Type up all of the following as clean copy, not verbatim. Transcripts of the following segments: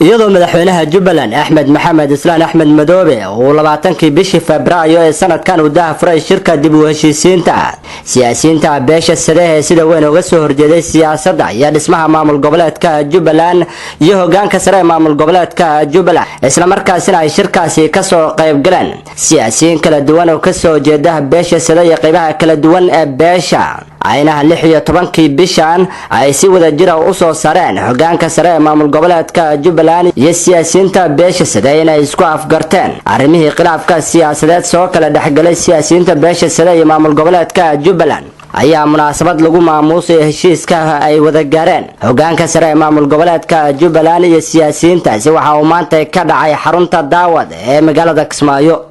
Iyadoo madaxweynaha Jubbaland, Axmed Maxamed Islaan Axmed Madoobe, uu 20-kii bishii Febraayo ee sanadkan uu daahfuray shirka dib u heshiisiinta siyaasiyiinta beesha Sade ee sida weyn uga soo horjeeday siyaasadda iyo dhismaha maamul goboleedka Jubbaland iyo hogaanka sare ee maamul goboleedka Jubbaland, islamarkaasina ay shirkaasi kasoo qayb galeen siyaasiyiin kala duwan oo kasoo jeeda beesha Sade iyo qeybaha kala duwan ee beesha, ayna 16-kii bishan ay si wada jira usoo saareen hogaanka sare ee maamul goboleedka Jubbaland iyo siyaasiyiinta beesha Sade inay isku afgarteen arrimihii khilaafka siyaasadeed soo kala dhexgalay siyaasiyiinta beesha Sade iyo maamul goboleedka Jubbaland, ayaa munaasabad lagu maamuusay heshiiska ay wada gaareen hogaanka sare ee maamul goboleedka Jubbaland iyo siyaasiyiintaasi waxa uu maanta ka dhacay xarunta Daawad ee magaalada Kismaayo.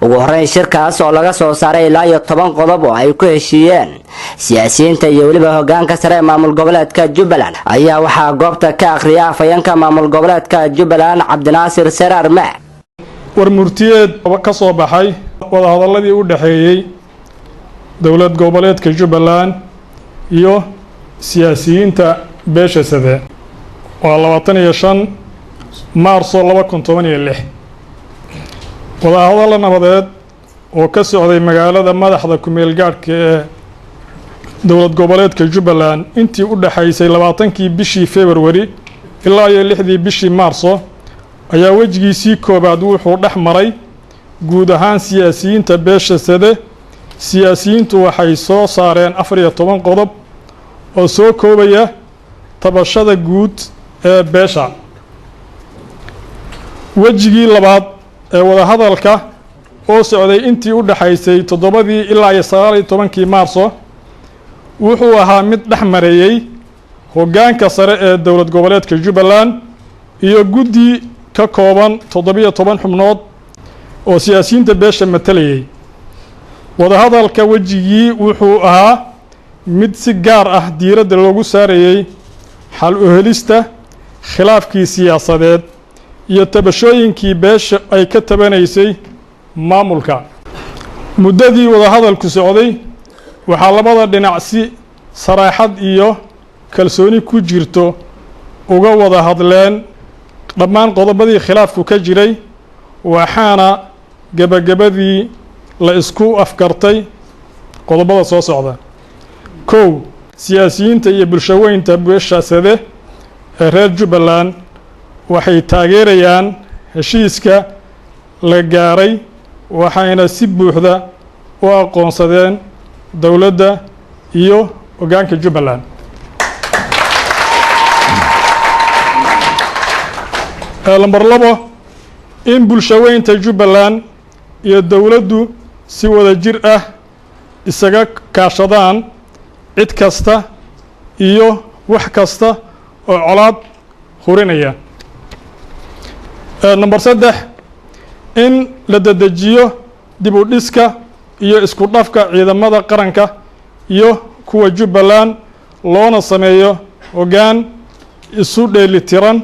Ugu horeyn, shirkaas oo laga soo saaray ilaa iyo 10 qodob oo ay ku heshiiyeen siyaasiyiinta iyo weliba hogaanka sare ee maamul goboleedka Jubbaland ayaa waxaa goobta ka akhriyay afhayeenka maamul goboleedka Jubbaland, Cabdinaasir Seraar Maax. War murtiyeed ka soo baxay wadahadalladii u dhexeeyey dowlad goboleedka Jubbaland iyo siyaasiyiinta beesha Sade, waa 25 Maarso 2016. Wadahadallo nabadeed oo ka socday magaalada madaxda ku-meel gaadhka ee dowlad goboleedka Jubbaland intii u dhexaysay 20-kii bishii Februari ilaa iyo 6-dii bishii Maarso ayaa wejigiisii koowaad wuxuu dhex maray guud ahaan siyaasiyiinta beesha Sade. Siyaasiyiintu waxay soo saareen 14 qodob oo soo koobaya tabashada guud ee beesha. Wejigii labaad ee wadahadalka oo socday intii u dhexaysay 7-dii ilaa iyo 19-kii Maarso wuxuu ahaa mid dhex mareeyey hoggaanka sare ee dowlad goboleedka Jubbaland iyo guddi ka kooban 17 xubnood oo siyaasiyiinta beesha matalayay. Wadahadalka wejigii wuxuu ahaa mid si gaar ah diiradda loogu saarayey xal u helista khilaafkii siyaasadeed iyo tabashooyinkii beesha ay ka tabanaysay maamulka. Muddadii wadahadalku socday waxaa labada dhinac si saraaxad iyo kalsooni ku jirto uga wada hadleen dhammaan qodobadii khilaafku ka jiray, waxaana gebagabadii la isku afgartay qodobada soo socda. 1, siyaasiyiinta iyo bulshaweynta beesha Sade ee reer Jubbaland waxay taageerayaan heshiiska la gaaray, waxayna si buuxda u aqoonsadeen dowladda iyo hoggaanka Jubbaland. Lamber 2, in bulshaweynta Jubbaland iyo dowladdu si wada jir ah isaga kaashadaan cid kasta iyo wax kasta oo colaad hurinaya. Number 3, in la dedejiyo dib u dhiska iyo isku dhafka ciidamada qaranka iyo kuwa Jubbaland, loona sameeyo hoggaan isu dheelitiran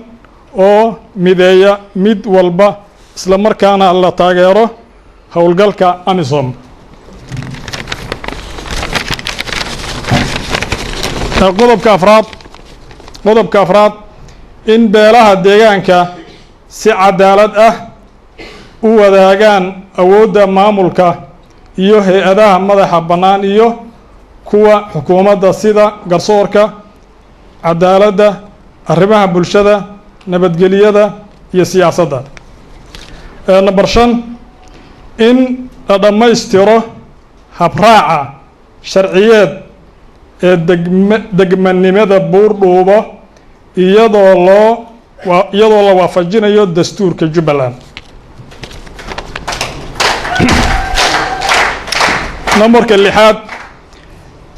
oo mideeya mid walba, isla markaana la taageero howlgalka AMISOM. Qodobka afraad, in beelaha deegaanka si cadaalad ah u wadaagaan awoodda maamulka iyo hay-adaha madaxa bannaan iyo kuwa xukuumadda, sida garsoorka, cadaaladda, arrimaha bulshada, nabadgelyada iyo siyaasadda. Number 5, in la dhammaystiro habraaca sharciyeed ee degmanimada Buurdhuubo iyadoo la waafajinayo dastuurka Jubbaland. Nambarka lixaad,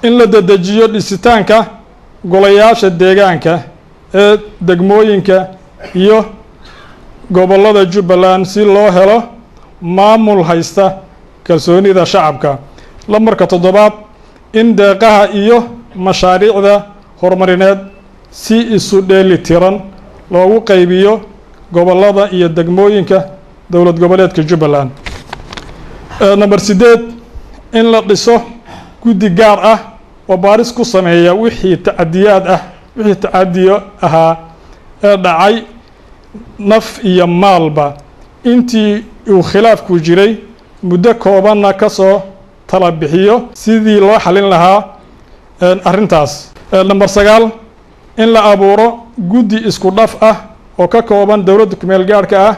in la dedejiyo dhisitaanka golayaasha deegaanka ee degmooyinka iyo gobollada Jubbaland si loo helo maamul haysta kalsoonida shacabka. Lambarka toddobaad, in deeqaha iyo mashaariicda horumarineed si isu dheeli tiran loogu qaybiyo gobollada iyo degmooyinka dowlad goboleedka Jubbaland. Number 8, in la dhiso guddi gaar ah oo baaris ku sameeya wixii tacadiyaad ah, wixii tacadiyo ahaa ee dhacay. Naf iyo maalba intii uu khilaafku jiray, muddo koobanna ka soo tala bixiyo sidii loo xalin lahaa arrintaas. Number 9, in la abuuro guddi isku dhaf ah oo ka kooban dowladda kumeel gaadhka ah,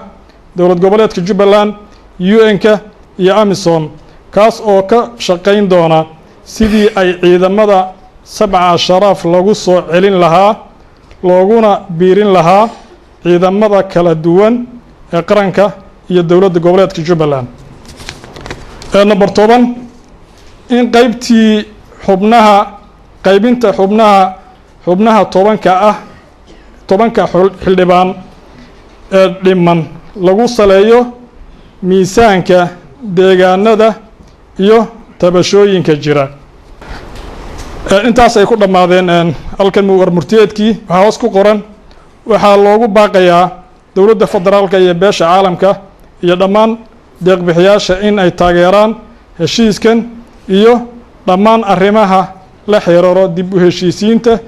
dowlad goboleedka Jubbaland, UN-ka iyo AMISOM, kaas oo ka shaqayn doona sidii ay ciidamada Sabca Sharaaf lagu soo celin lahaa, looguna biirin lahaa ciidamada kala duwan ee qaranka iyo dowladda goboleedka Jubbaland. Number 10, in qeybtii xubnaha, qaybinta xubnaha 10-ka ah, 10-ka xildhibaan ee dhiman lagu saleeyo miisaanka deegaanada iyo tabashooyinka jira. Intaas ay ku dhammaadeen halkan warmurtiyeedkii. Waxaa hoos ku qoran: waxaa loogu baaqayaa dowladda federaalka iyo beesha caalamka iyo dhammaan deeqbixiyaasha in ay taageeraan heshiiskan iyo dhammaan arrimaha la xiriiro dib u heshiisiinta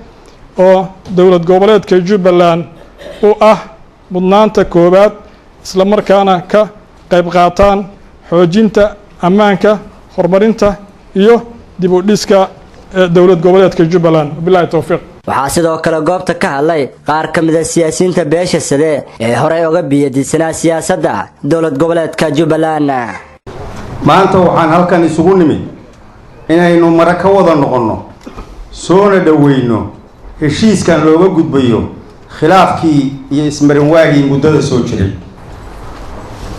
oo dowlad goboleedka Jubbaland u ah mudnaanta koowaad, isla markaana ka qayb qaataan xoojinta ammaanka, horumarinta iyo dib u dhiska dowlad goboleedka Jubbaland. Wabilahi towfiiq. Waxaa sidoo kale goobta ka hadlay qaar ka mid a siyaasiyiinta beesha Sade ee horey uga biyadisanaa siyaasadda dowlad goboleedka Jubbaland. Maanta waxaan halkan isugu nimid inaynu mare ka wada noqonno, soona dhoweyno heshiiskan looga gudbayo khilaafkii iyo ismarinwaagii muddada soo jiray.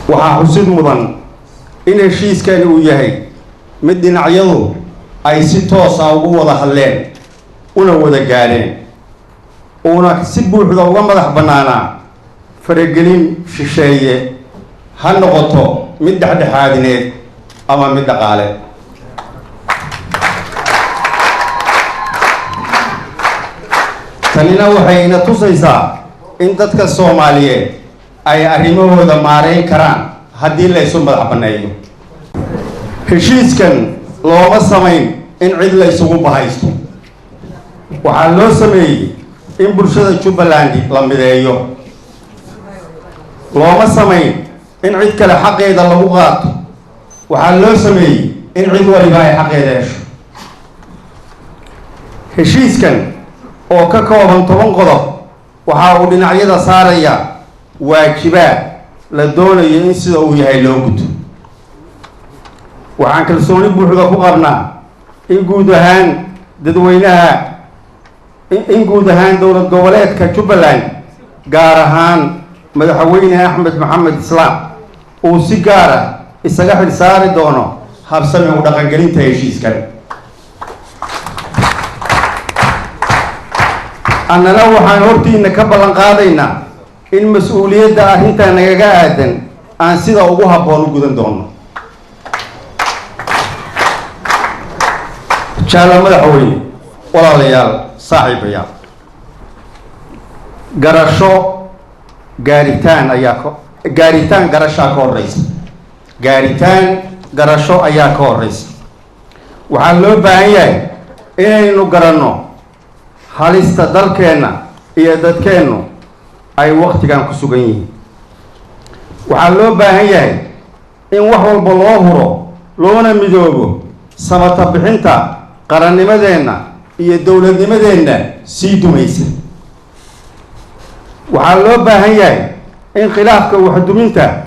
Waxaa xusid mudan in heshiiskani uu yahay mid dhinacyadu ay si toos ah ugu wada hadleen una wada gaadheen, uuna si buuxda uga madax bannaanaa faragelin shisheeye, ha noqoto mid dhexdhexaadineed ama mid dhaqaale. Tanina waxay ina tusaysaa in dadka Soomaaliyeed ay arrimahooda maareyn karaan haddii la isu madax banneeyo. Heshiiskan looma samayn in cid la isugu bahaysto. Waxaa loo sameeyey in bulshada Jubbaland la mideeyo. Looma samayn in cid kale xaqeeda lagu qaato. Waxaa loo sameeyey in cid waliba ay xaqeeda hesho. Heshiiskan oo ka kooban 10 qodob waxa uu dhinacyada saaraya waajibaad la doonayo in sida uu yahay loo guto. Waxaan kalsooni buuxda ku qabnaa in guud ahaan dadweynaha, in guud ahaan dowlad goboleedka Jubbaland, gaar ahaan Madaxweyne Axmed Maxamed Islaam, uu si gaar ah isaga xil saari doono habsami u dhaqangelinta heshiiskan. Annana waxaan hortiina ka ballan qaadaynaa in mas-uuliyadda arrintaa nagaga aadan aan sida ugu habboon u gudan doono. Jaala madaxweyne, walaalayaal, saaxiibayaal, garasho gaaritaan ayaa ka gaaritaan garashaa ka horeysa, gaaritaan garasho ayaa ka horeysa. Waxaa loo baahan yahay inaynu garanno halista dalkeenna iyo dadkeennu ay waktigan ku sugan yihiin. Waxaa loo baahan yahay in wax walba loo huro, loona midoobo samata bixinta qarannimadeenna iyo dowladnimadeenna sii dumaysa. Waxaa loo baahan yahay in khilaafka waxduminta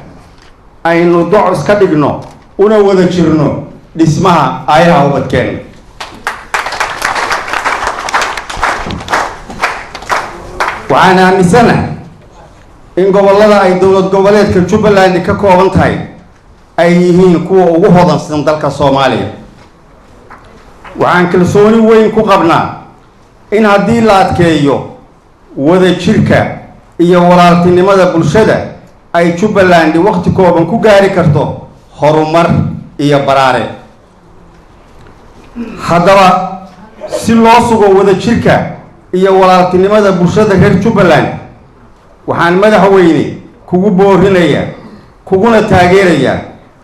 aynu doc iska dhigno, una wada jirno dhismaha aayaha ubadkeenna. Waxaan aaminsanahay in gobollada ay dowlad goboleedka Jubbaland ka kooban tahay ay yihiin kuwa ugu hodansan dalka Soomaaliya. Waxaan kalsooni weyn ku qabnaa in haddii la adkeeyo wada jirka iyo walaaltinimada bulshada, ay Jubbaland wakhti kooban ku gaari karto horumar iyo baraare. Haddaba, si loo sugo wada jirka iyo walaaltinimada bulshada reer Jubbaland, waxaan madaxweyne kugu boorinayaa, kuguna taageerayaa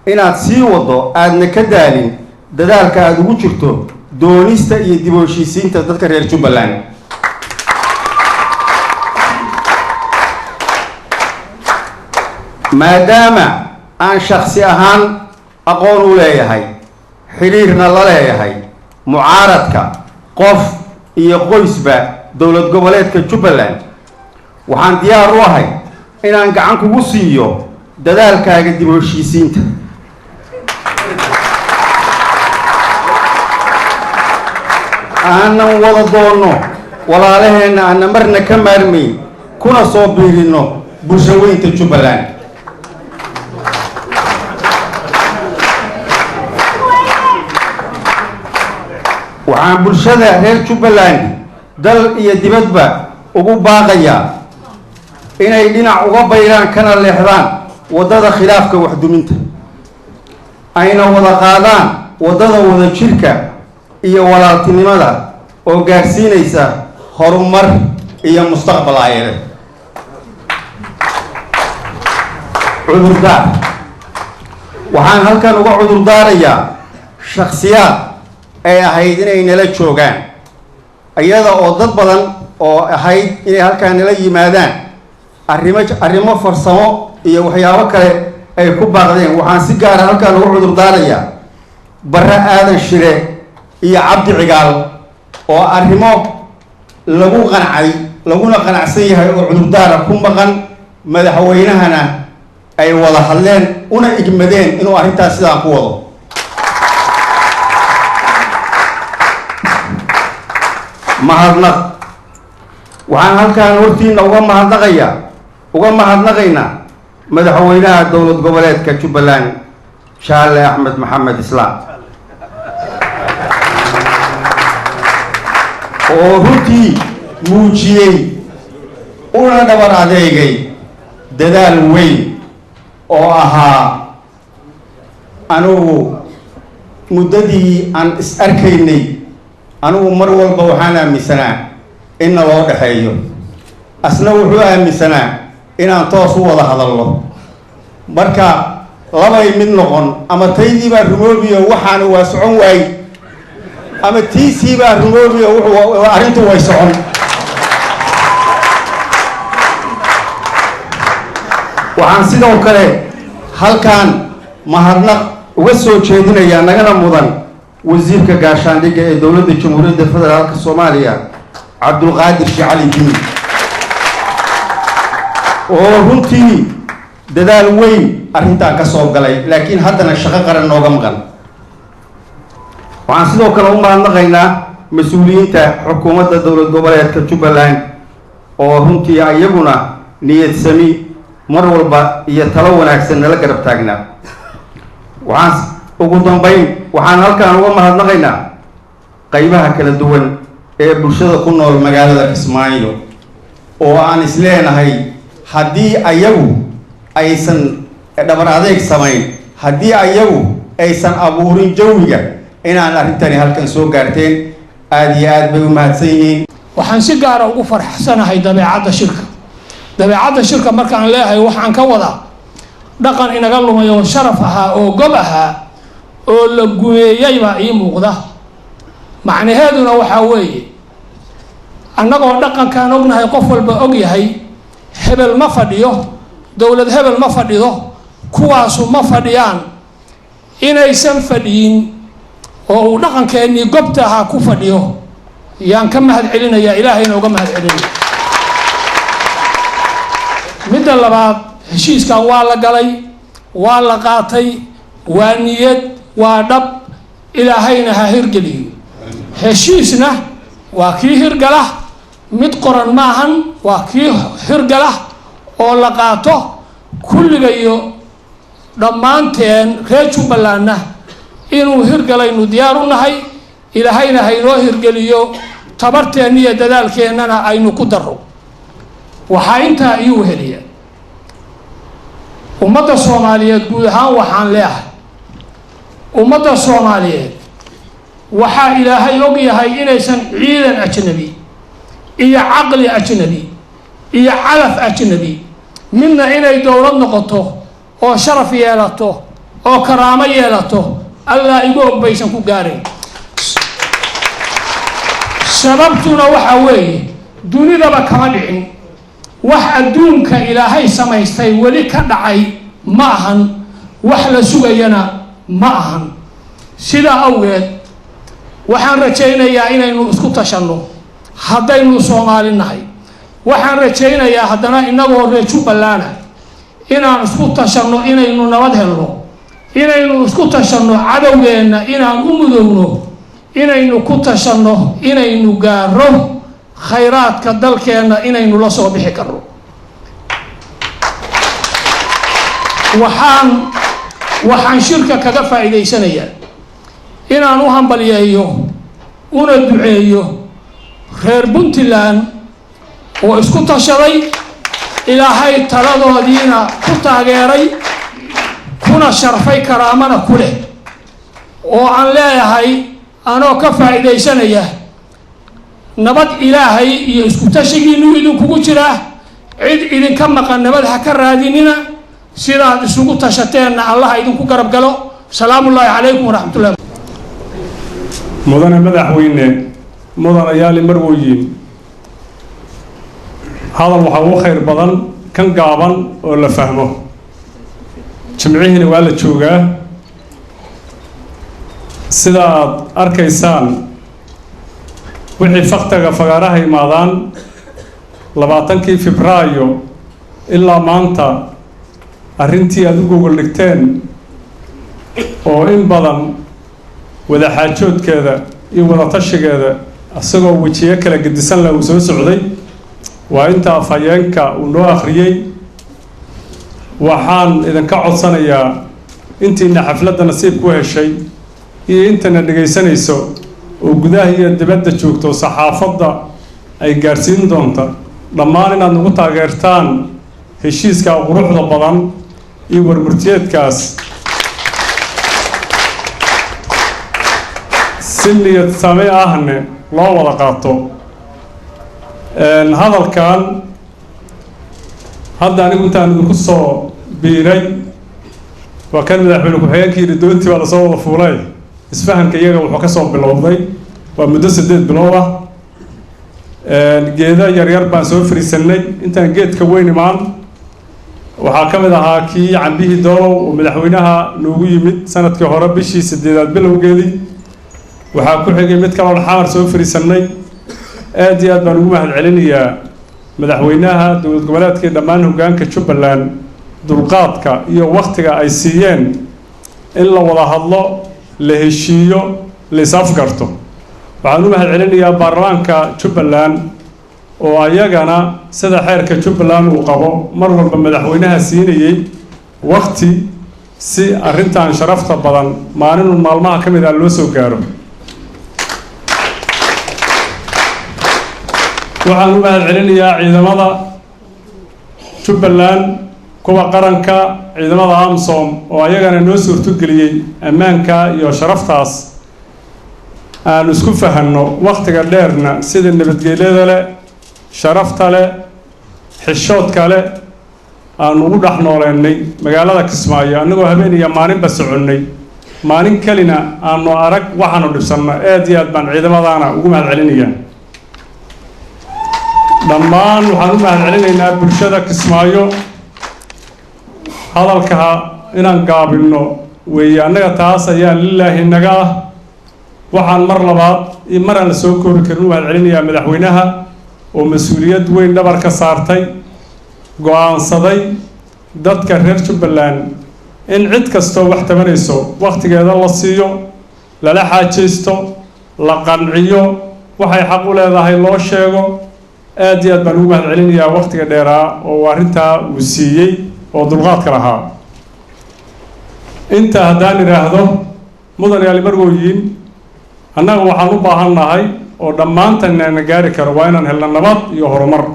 inaad sii waddo, aadna ka daalin dadaalka aada ugu jirto doonista iyo dib u heshiisiinta dadka reer Jubbaland. Maadaama aan shaksi ahaan aqoon u leeyahay, xidhiirna la leeyahay mucaaradka qof iyo qoysba dowlad goboleedka Jubbaland, waxaan diyaar u ahay inaan gacan kugu siiyo dadaalkaaga dib u heshiisiinta. Aanan wada doonno walaalaheenna aanna marna ka maarmayn, kuna soo biirinno bulshaweynta Jubbaland. Waxaan bulshada reer Jubbaland dal iyo dibadba ugu baaqayaa inay dhinac uga baydhaan kana leexdaan waddada khilaafka waxduminta, ayna wada qaadaan waddada wada jirka iyo walaaltinimada oo gaadhsiinaysa horumar iyo mustaqbal ayale. Cudurdaar. Waxaan halkan uga cudurdaarayaa shakhsiyaad ay ahayd inay nala joogaan, iyada oo dad badan oo ahayd inay halkaan nala yimaadaan arrimo farsamo iyo waxyaabo kale ay ku baaqdeen. Waxaan si gaara halkaan uga cudurdaarayaa Barre Aadan Shire iyo Cabdi Cigaal oo arrimo lagu qancay laguna qanacsan yahay oo cudurdaara ku maqan, madaxweynahana ay wada hadleen una igmadeen inuu arrintaas sidaan ku wado. Mahadnaq. Waxaan halkaan hortiina uga mahadnaqayaa, uga mahadnaqaynaa madaxweynaha dowlad goboleedka Jubbaland, Jaale Axmed Maxamed Islaam, oo runtii muujiyey una dhabar adeegay dadaal weyn oo ahaa anigu muddadii aan is arkaynay. Anigu mar walba waxaan aaminsanaa inna loo dhexeeyo, asna wuxuu aaminsanaa inaan toos u wada hadalno. Marka labay mid noqon: ama taydii baa rumoobiyo waxaana waa socon waay, ama tiisii baa rumoobiyo wuxuu arrintu way socon. Waxaan sidoo kale halkan mahadnaq uga soo jeedinayaa nagana mudan wasiirka gaashaandhigga ee dowladda Jamhuuriyadda Federaalka Soomaaliya, Cabdulqaadir Shicali Diini, oo runtii dadaal weyn arrintan ka soo galay, laakiin haddana shaqo qaran nooga maqan. Waxaan sidoo kale u mahadnaqaynaa mas-uuliyiinta xukuumadda dowlad goboleedka Jubbaland oo runtii iyaguna niyad sami mar walba iyo talo wanaagsan nala garab taagnaa. Waxaan ugu dambayn waxaan halkan uga mahadnaqaynaa qaybaha kala duwan ee bulshada ku nool magaalada Kismaayo oo aan isleenahay haddii ayagu aysan dhabar adeeg samayn, haddii ayagu aysan abuurin jawiga, inaan arrintani halkan soo gaarteen. Aada iyo aad bay u mahadsan yihiin. Waxaan si gaara ugu farxsanahay dabeecadda shirka. Dabeecadda shirka markaan leeyahay, waxaan ka wadaa dhaqan inaga lumay oo sharaf ahaa oo gob ahaa oo la gumeeyey baa ii muuqda. Macnaheeduna waxaa weeye, annagoo dhaqankaan ognahay, qof walba og yahay, hebel ma fadhiyo, dowlad hebel ma fadhido, kuwaasu ma fadhiyaan, inaysan fadhiyin oo uu dhaqankeennii gobta ahaa ku fadhiyo yaan ka mahad celinayaa, Ilaahayna uga mahad celinaya. Midda labaad, heshiiskan waa la galay, waa la qaatay, waa niyad, waa dhab, Ilaahayna ha hirgeliyo. Heshiisna waa kii hirgala, mid qoran maahan, waa kii hirgala oo la qaato. Kulligayo dhammaanteen reer Jubbalandna inuu hirgalaynu diyaar u nahay. Ilaahayna haynoo hirgeliyo, tabarteenna iyo dadaalkeennana aynu ku darro. Waxaa intaa iiu heliya ummadda Soomaaliyeed guud ahaan. Waxaan leeahay ummadda Soomaaliyeed, waxaa Ilaahay og yahay inaysan ciidan ajnabi iyo caqli ajnabi iyo calaf ajnabi midna inay dowlad noqoto oo sharaf yeelato oo karaamo yeelato, Allaa igu og, baysan ku gaarayn. Sababtuna waxaa weeye, dunidaba kama dhicin wax adduunka Ilaahay samaystay weli ka dhacay. Ma ahan wax la sugayana, ma ahan. Sidaa awgeed waxaan rajaynayaa inaynu isku tashanno haddaynu Soomaali nahay. Waxaan rajaynayaa haddana innagoo reer Jubbalana inaan isku tashanno, inaynu nabad helno, inaynu isku tashanno cadowgeenna inaan u mudowno, inaynu ku tashanno inaynu gaaro khayraadka dalkeenna, inaynu la soo bixi karno. Waxaan shirka kaga faa'iidaysanayaa inaan u hambalyeeyo una duceeyo reer Puntland oo isku tashaday, Ilaahay taladoodiina ku taageeray, kuna sharfay, karaamana ku leh, oo aan leeyahay anoo ka faa'iidaysanaya: nabad Ilaahay iyo isku tashigiinuu idinkugu jiraa. Cid idinka maqan nabad ha ka raadinina. Sidaad isugu tashateenna Allaha idinku garab galo. Salaamullaahi calaykum waraxmatullahi. Mudane madaxweyne, mudanayaali, marwooyin, hadal waxaa ugu khayr badan kan gaaban oo la fahmo. Jimcihiina waa la joogaa. Sida aad arkaysaan, wixii faktiga fagaaraha imaadaan 20-kii Febraayo ilaa maanta, arrintii aada u gogol dhigteen oo in badan wadaxaajoodkeeda iyo wadatashigeeda isagoo wejiyo kala gedisan leh uu soo socday, waa inta afhayeenka uu noo akhriyey. Waxaan idinka codsanayaa intiina xafladda nasiib ku heshay iyo intana dhegaysanayso oo gudaha iyo dibadda joogto, saxaafadda ay gaadhsiin doonta, dhammaan inaad nagu taageertaan heshiiska quruxda badan iyo warmurtiyeedkaas si niyad same ahne loo wada qaato. Hadalkan hadda anigu intaan idinku soo biiray waa kan madaxweyne ku-xigeenka yidhi doontii baa lasoo wada fuulay. Isfahanka iyaga wuxuu ka soo bilowday waa muddo 8 bilood ah. Geeda yaryar baan soo fariisanay intaan geedka weyn imaan. Waxaa ka mid ahaa kii cambihii Doolow oo madaxweynaha noogu yimid sanadkii hore bishii 8aad bilowgeedii. Waxaa ku xigay mid kaloon Xamar soo fariisanay. Aad iyo aad baan ugu mahad celinayaa madaxweynaha dowlad goboleedka iyo dhammaan hoggaanka Jubbaland dulqaadka iyo waktiga ay siiyeen in la wada hadlo, la heshiiyo, la is afgarto. Waxaan u mahad celinayaa baarlamaanka Jubbaland oo ayagana sida xeerka Jubbaland uu qabo mar walba madaxweynaha siinayey wakti si arrintan sharafta badan maalinun maalmaha ka mid ah loo soo gaaro. Waxaan u mahad celinayaa ciidamada Jubbaland, kuwa qaranka, ciidamada AMISOM oo ayagana noo suurtogeliyey ammaanka iyo sharaftaas aanu isku fahanno wakhtiga dheerna, sida nabadgelyada leh, sharafta leh, xishoodka leh aanu ugu dhex nooleennay magaalada Kismaayo, annagoo habeen iyo maalinba soconnay, maalin kelina aanu arag waxaanu dhibsanno. Aad iyo aad baan ciidamadaana ugu mahad celinayaa. Dhammaan waxaan u mahad celinaynaa bulshada Kismaayo. Hadalka inaan gaabinno weeye annaga, taas ayaa lilaahi naga ah. Waxaan mar labaad iyo mar aan la soo koobi karin u mahad celinayaa madaxweynaha oo mas-uuliyad weyn dhabar ka saartay, go-aansaday dadka reer Jubbaland in cid kastoo wax tabanayso wakhtigeeda la siiyo, lala xaajaysto, la qanciyo, waxay xaq u leedahay loo sheego. Aad iyo aad baan ugu mahad celinayaa wakhtiga dheeraa oo arrintaa uu siiyey oo dulqaadka lahaa. Inta haddaan idhaahdo, mudanayaal, marwooyin, annaga waxaan u baahan nahay oo dhammaantan na gaari karo waa inaan helno nabad iyo horumar.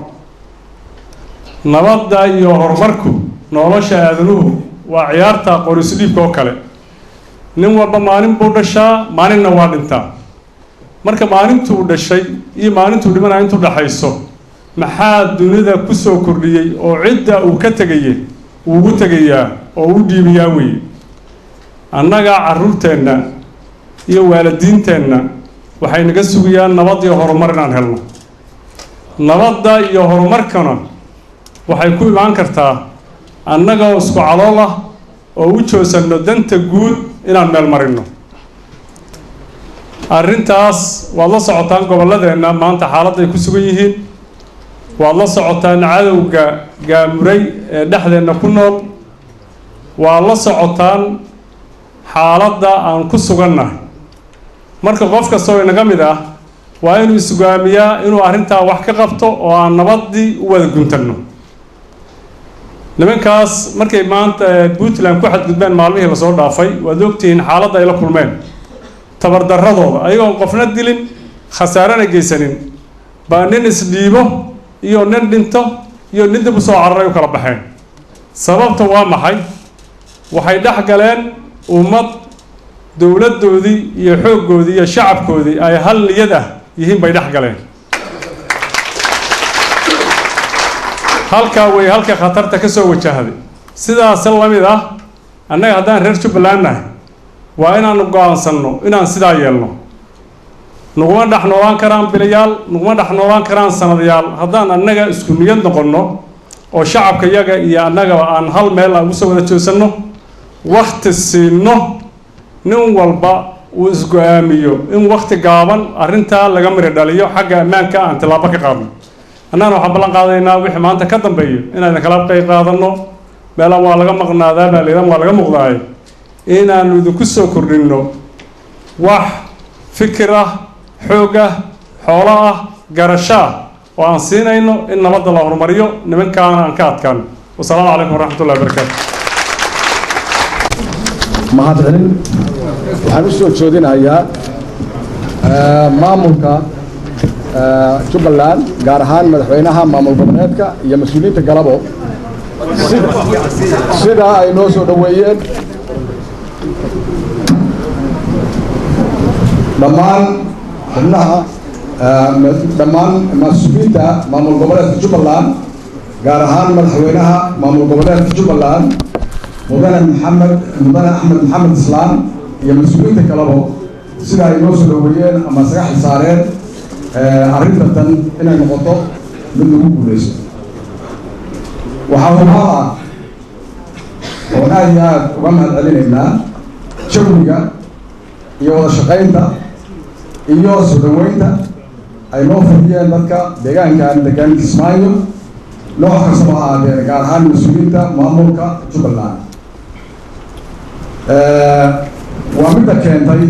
Nabadda iyo horumarku nolosha aadanuhu waa ciyaarta qoriisudhiibka oo kale. Nin walba maalin buu dhashaa, maalinna waa dhintaa. Marka maalintuu dhashay iyo maalintuu dhimanaya intuu dhexayso, maxaa dunida ku soo kordhiyey oo cidda uu ka tegaye uu ugu tegayaa oo u dhiibayaa weeye? Annaga carruurteenna iyo waalidiinteenna waxay naga sugayaan nabad iyo horumar inaan helno. Nabadda iyo horumarkana waxay ku imaan kartaa Annagoo isku calool ah oo u joosanno danta guud inaan meel marinno arrintaas. Waad la socotaan gobolladeenna maanta xaaladda ay ku sugan yihiin. Waad la socotaan cadowga gaamuray ee dhexdeenna ku nool. Waad la socotaan xaaladda aan ku sugannahay. Marka qof kastoo inaga mid ah waa inuu isgo'aamiyaa inuu arrintaa wax ka qabto oo aan nabaddii u wada guntanno. Nimankaas markay maanta Puntland ku xadgudbeen maalmihii lasoo dhaafay, waad ogtihiin xaaladda ay la kulmeen, tabardarradooda, ayagoon qofna dilin, khasaarena geysanin, baa nin isdhiibo iyo nin dhinto iyo nin dib usoo cararay u kala baxeen. Sababta waa maxay? Waxay dhex galeen ummad dowladdoodii iyo xooggoodii iyo shacabkoodii ay hal niyad ah yihiin bay dhex galeen. Halkaa way halka khatarta ka soo wajahday. Sidaas la mid ah annaga haddaan reer Jubbaland nahay, waa inaanu go'aansanno inaan sidaa yeelno. Naguma dhex noolaan karaan bilayaal, naguma dhex noolaan karaan sanadayaal, haddaan annaga isku niyad noqonno oo shacabka yaga iyo annagaba aan hal meel aan usoo wada joogsanno, wakti siinno, nin walba uu isgo-aamiyo in wakti gaaban arrintaa laga miri dhaliyo, xagga ammaanka aan tillaabo ka qaadno. Annagana waxaan ballan qaadaynaa wixii maanta ka dambeeyo inaan kala qayb qaadanno. Meelaan waa laga maqnaadaa baa layidhan, waa laga muuqdaaye, inaanu idinku soo kordhinno wax fikir ah, xoog ah, xoolo ah, garasho ah oo aan siinayno in nabadda la horumariyo, nimankaana aan ka adkaano. Wasalaamu calaykum waraxmatullahi wabarakaatu. Mahadcelin waxaan u soo jeedinayaa maamulka Jubbaland, gaar ahaan madaxweynaha maamul goboleedka iyo mas-uuliyiinta galabo, sidaa ay noo soo dhoweeyeen. Dhammaan xubnaha, dhammaan mas-uuliyiinta maamul goboleedka Jubbaland, gaar ahaan madaxweynaha maamul goboleedka Jubbaland, Mudane Maxamed, Mudane Axmed Maxamed Islaan, iyo mas-uuliyiinta kalebo, sida ay noo soo dhoweeyeen ama isaga xilsaareen arrinta tan inay noqoto mid lagu guuleysto. Waxaa hubaal ah oon aada iyo aada uga mahad celinaynaa jawiga iyo wada shaqaynta iyo soo dhoweynta ay noo fadhiyeen dadka deegaankan degan Kismaayo, nooc kastaba ha ahaatee, gaar ahaan mas-uuliyiinta maamulka Jubbaland. Waa midda keentay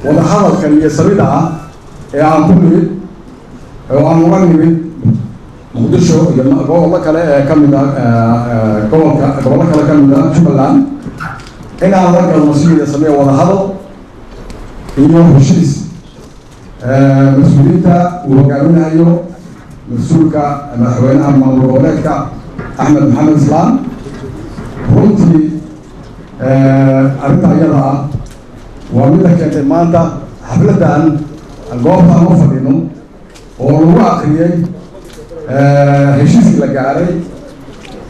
wadahadalkan iyo samida ah ee aan ku nimid oo aan uga nimid Muqdisho iyo gobollo kale ee ka mid a gobolka, gobollo kale ka mid a Jubbaland, inaan la galno sidiida sameeya wadahadal iyo heshiis mas-uuliyiinta uu hogaaminayo mas-uulka madaxweynaha maamul goboleedka Axmed Maxamed Islaam. Runtii arrinta iyada ah waa midda keentay maanta xafladdan goobta aan u fadhino oo lagu akriyey heshiiskii la gaaray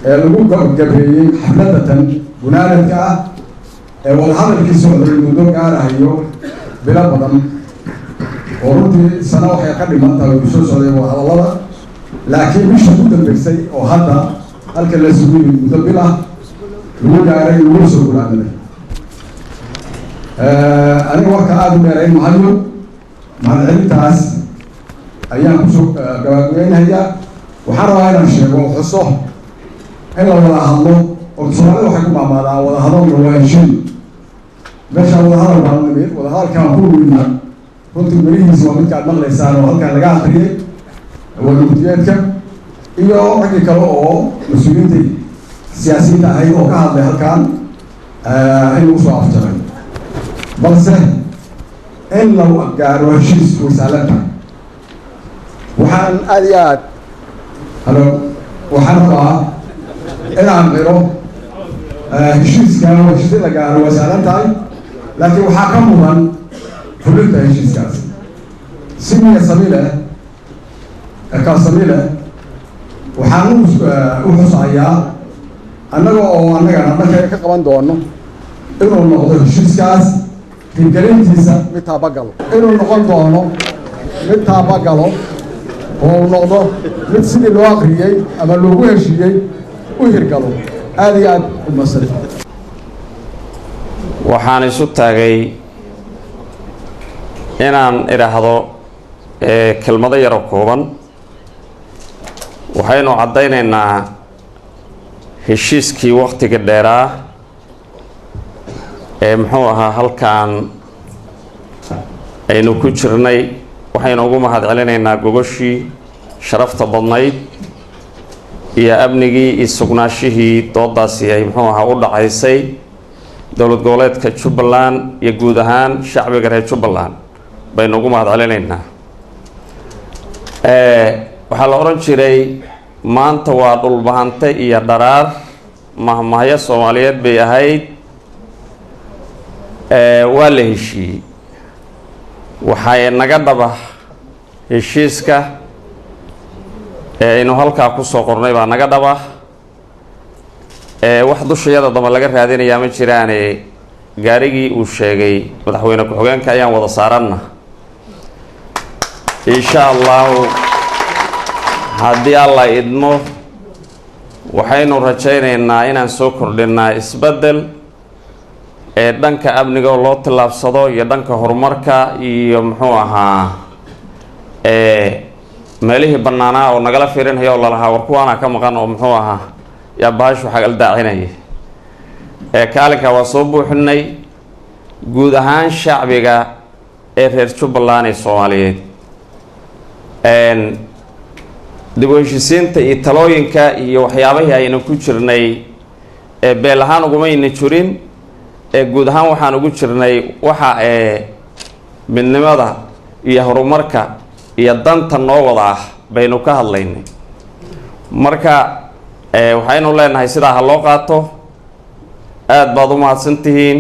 ee lagu gabeeyey xafladda tan gunaanadka ah ee wadahadalkii socday muddo gaarahayo bilo badan, oo runtii sano waxay ka dhiman tahay uu soo socday wadahadallada, laakiin bishii ugu dambeysay oo hadda halka la isugu yimid muddo bil ah lagu gaaray, lagu soo gunaanaday. Aniga warka aada u dheerayn mahayo, mahadcelintaas ayaan kusoo gabagabeynhayaa. Waxaan rabaa inaan sheego, xuso in la wada hadlo oo Soomaalida waxay ku maamaadaan wada hadalna waa heshiin. Meeshaan wadahadal baan nimid, wadahadalkaan ku nimidna runtii melihiisa waa midka aad maqlaysaan oo halkaan laga akriyay warmurtiyeedka iyo raggii kale oo mas-uuliyiinta siyaasiyiinta ahayd oo ka hadlay halkaan in lagu soo afjaray. Balse in la gaaro heshiis way sahlan tahay. Waxaan aada iyo aad halo, waxaan rabaa inaan qiro heshiiska. Heshiis in la gaaro waa sahlan tahay, laakiin waxaa ka mudan fulinta heshiiskaas si niya sami leh, kalsami leh. Waxaan u xusayaa annaga oo annagana dhanka ka qaban doono inuu noqdo heshiiskaas hirgelintiisa mid taabagalo, inuu noqon doono mid taabagalo oo uu noqdo mid sidii loo akriyey ama loogu heshiiyey u hirgalo. Aada iyo aad u masan. Waxaan isu taagay inaan idhaahdo kelmado yaro kooban. Waxaynu caddaynaynaa heshiiskii wakhtiga dheeraa ee muxuu ahaa halkan aynu ku jirnay. Waxaynu ugu mahad celinaynaa gogoshii sharafta badnayd iyo amnigii iyo sugnaashihii doodaasi ay muxuu ahaa u dhacaysay dowlad goboleedka Jubbaland iyo guud ahaan shacbiga reer Jubbaland baynu ugu mahad celinaynaa. Waxaa la odhan jiray maanta waa Dhulbahante iyo dharaar, mahmahyo Soomaaliyeed bay ahayd. Waa la heshiiyey, waxay naga dhaba heshiiska ee aynu halkaa kusoo qornay baa naga dhaba. Wax dushayada damba laga raadinayaa ma jiraane, gaarigii uu sheegay madaxweyne ku-xigeenka ayaan wada saaranna, insha Allahu. Haddii Alla idmo, waxaynu rajaynaynaa inaan soo kordhinaa isbeddel ee dhanka amniga oo loo tillaabsado iyo dhanka horumarka iyo muxuu ahaa meelihii bannaanaa oo nagala fiirinaya oo lalahaa war kuwaanaa ka maqan oo muxuu ahaa yaa bahashu xagaldaacinaya. Kaalinka waa soo buuxinay. Guud ahaan shacbiga ee reer Jubbaland ee Soomaaliyeed, dib u heshiisiinta iyo talooyinka iyo waxyaabihii aynu ku jirnay ee beel ahaan ugumayna jirin, ee guud ahaan waxaan ugu jirnay waxa ee midnimada iyo horumarka iyo danta noo wada ah baynu ka hadlaynay. Marka waxaynu leenahay sidaa ha loo qaato. Aada baad u mahadsan tihiin,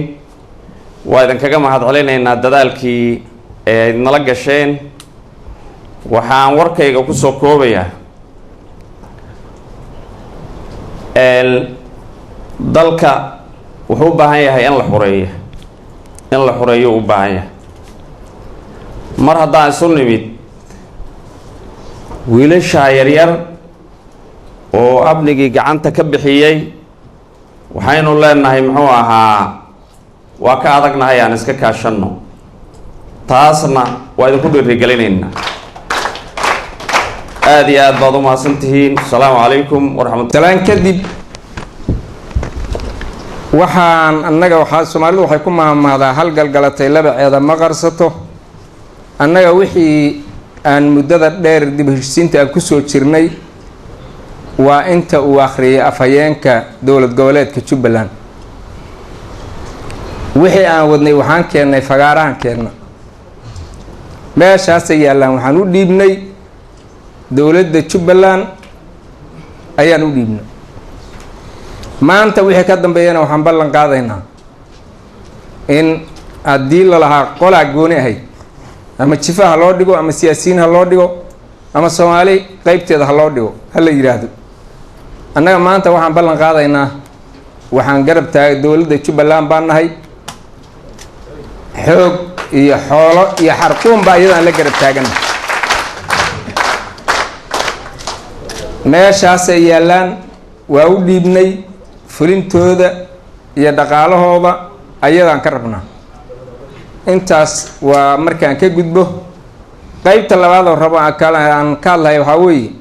waa idinkaga mahad celinaynaa dadaalkii ee ayd nala gasheen. Waxaan warkayga kusoo koobayaa, dalka wuxuu u baahan yahay in la xureeyo, in la xureeyo u baahan yahay. Mar haddaan isu nimid wiilashaa yaryar oo amnigii gacanta ka bixiyey, waxaynu leenahay muxuu ahaa waa ka adagnahay, aan iska kaashanno. Taasna waa idinku dhiirigelinaynaa. Aada iyo aad baad u mahadsan tihiin. Asalaamu calaykum waraxmat Salaan kadib, waxaan annaga waxaa Soomaalidu waxay ku mahmahdaa hal galgalatay laba ceeda ma qarsato. Annaga wixii aan muddada dheer dib heshiisiinta aan kusoo jirnay waa inta uu akhriyay afhayeenka dowlad goboleedka Jubbaland. Wixii aan wadnay waxaan keennay fagaarahan keenna, meeshaasay yaallaan. Waxaan u dhiibnay dowladda Jubbaland ayaan u dhiibnay. Maanta wixii ka dambeeyana waxaan ballan qaadaynaa in haddii lalahaa qolaa gooni ahayd, ama jifa ha loo dhigo, ama siyaasiyiin ha loo dhigo, ama Soomaali qeybteeda ha loo dhigo ha la yidhaahdo, annaga maanta waxaan ballan qaadaynaa waxaan garab taagay dowladda Jubbaland baan nahay. Xoog iyo xoolo iyo xarquun baa iyadaan la garab taagana. Meeshaasay yaallaan, waa u dhiibnay, fulintooda iyo dhaqaalahooda ayadaan ka rabnaa. Intaas waa markaan ka gudbo. Qeybta labaad oo rabo aan ka hadlahay waxaa weeye,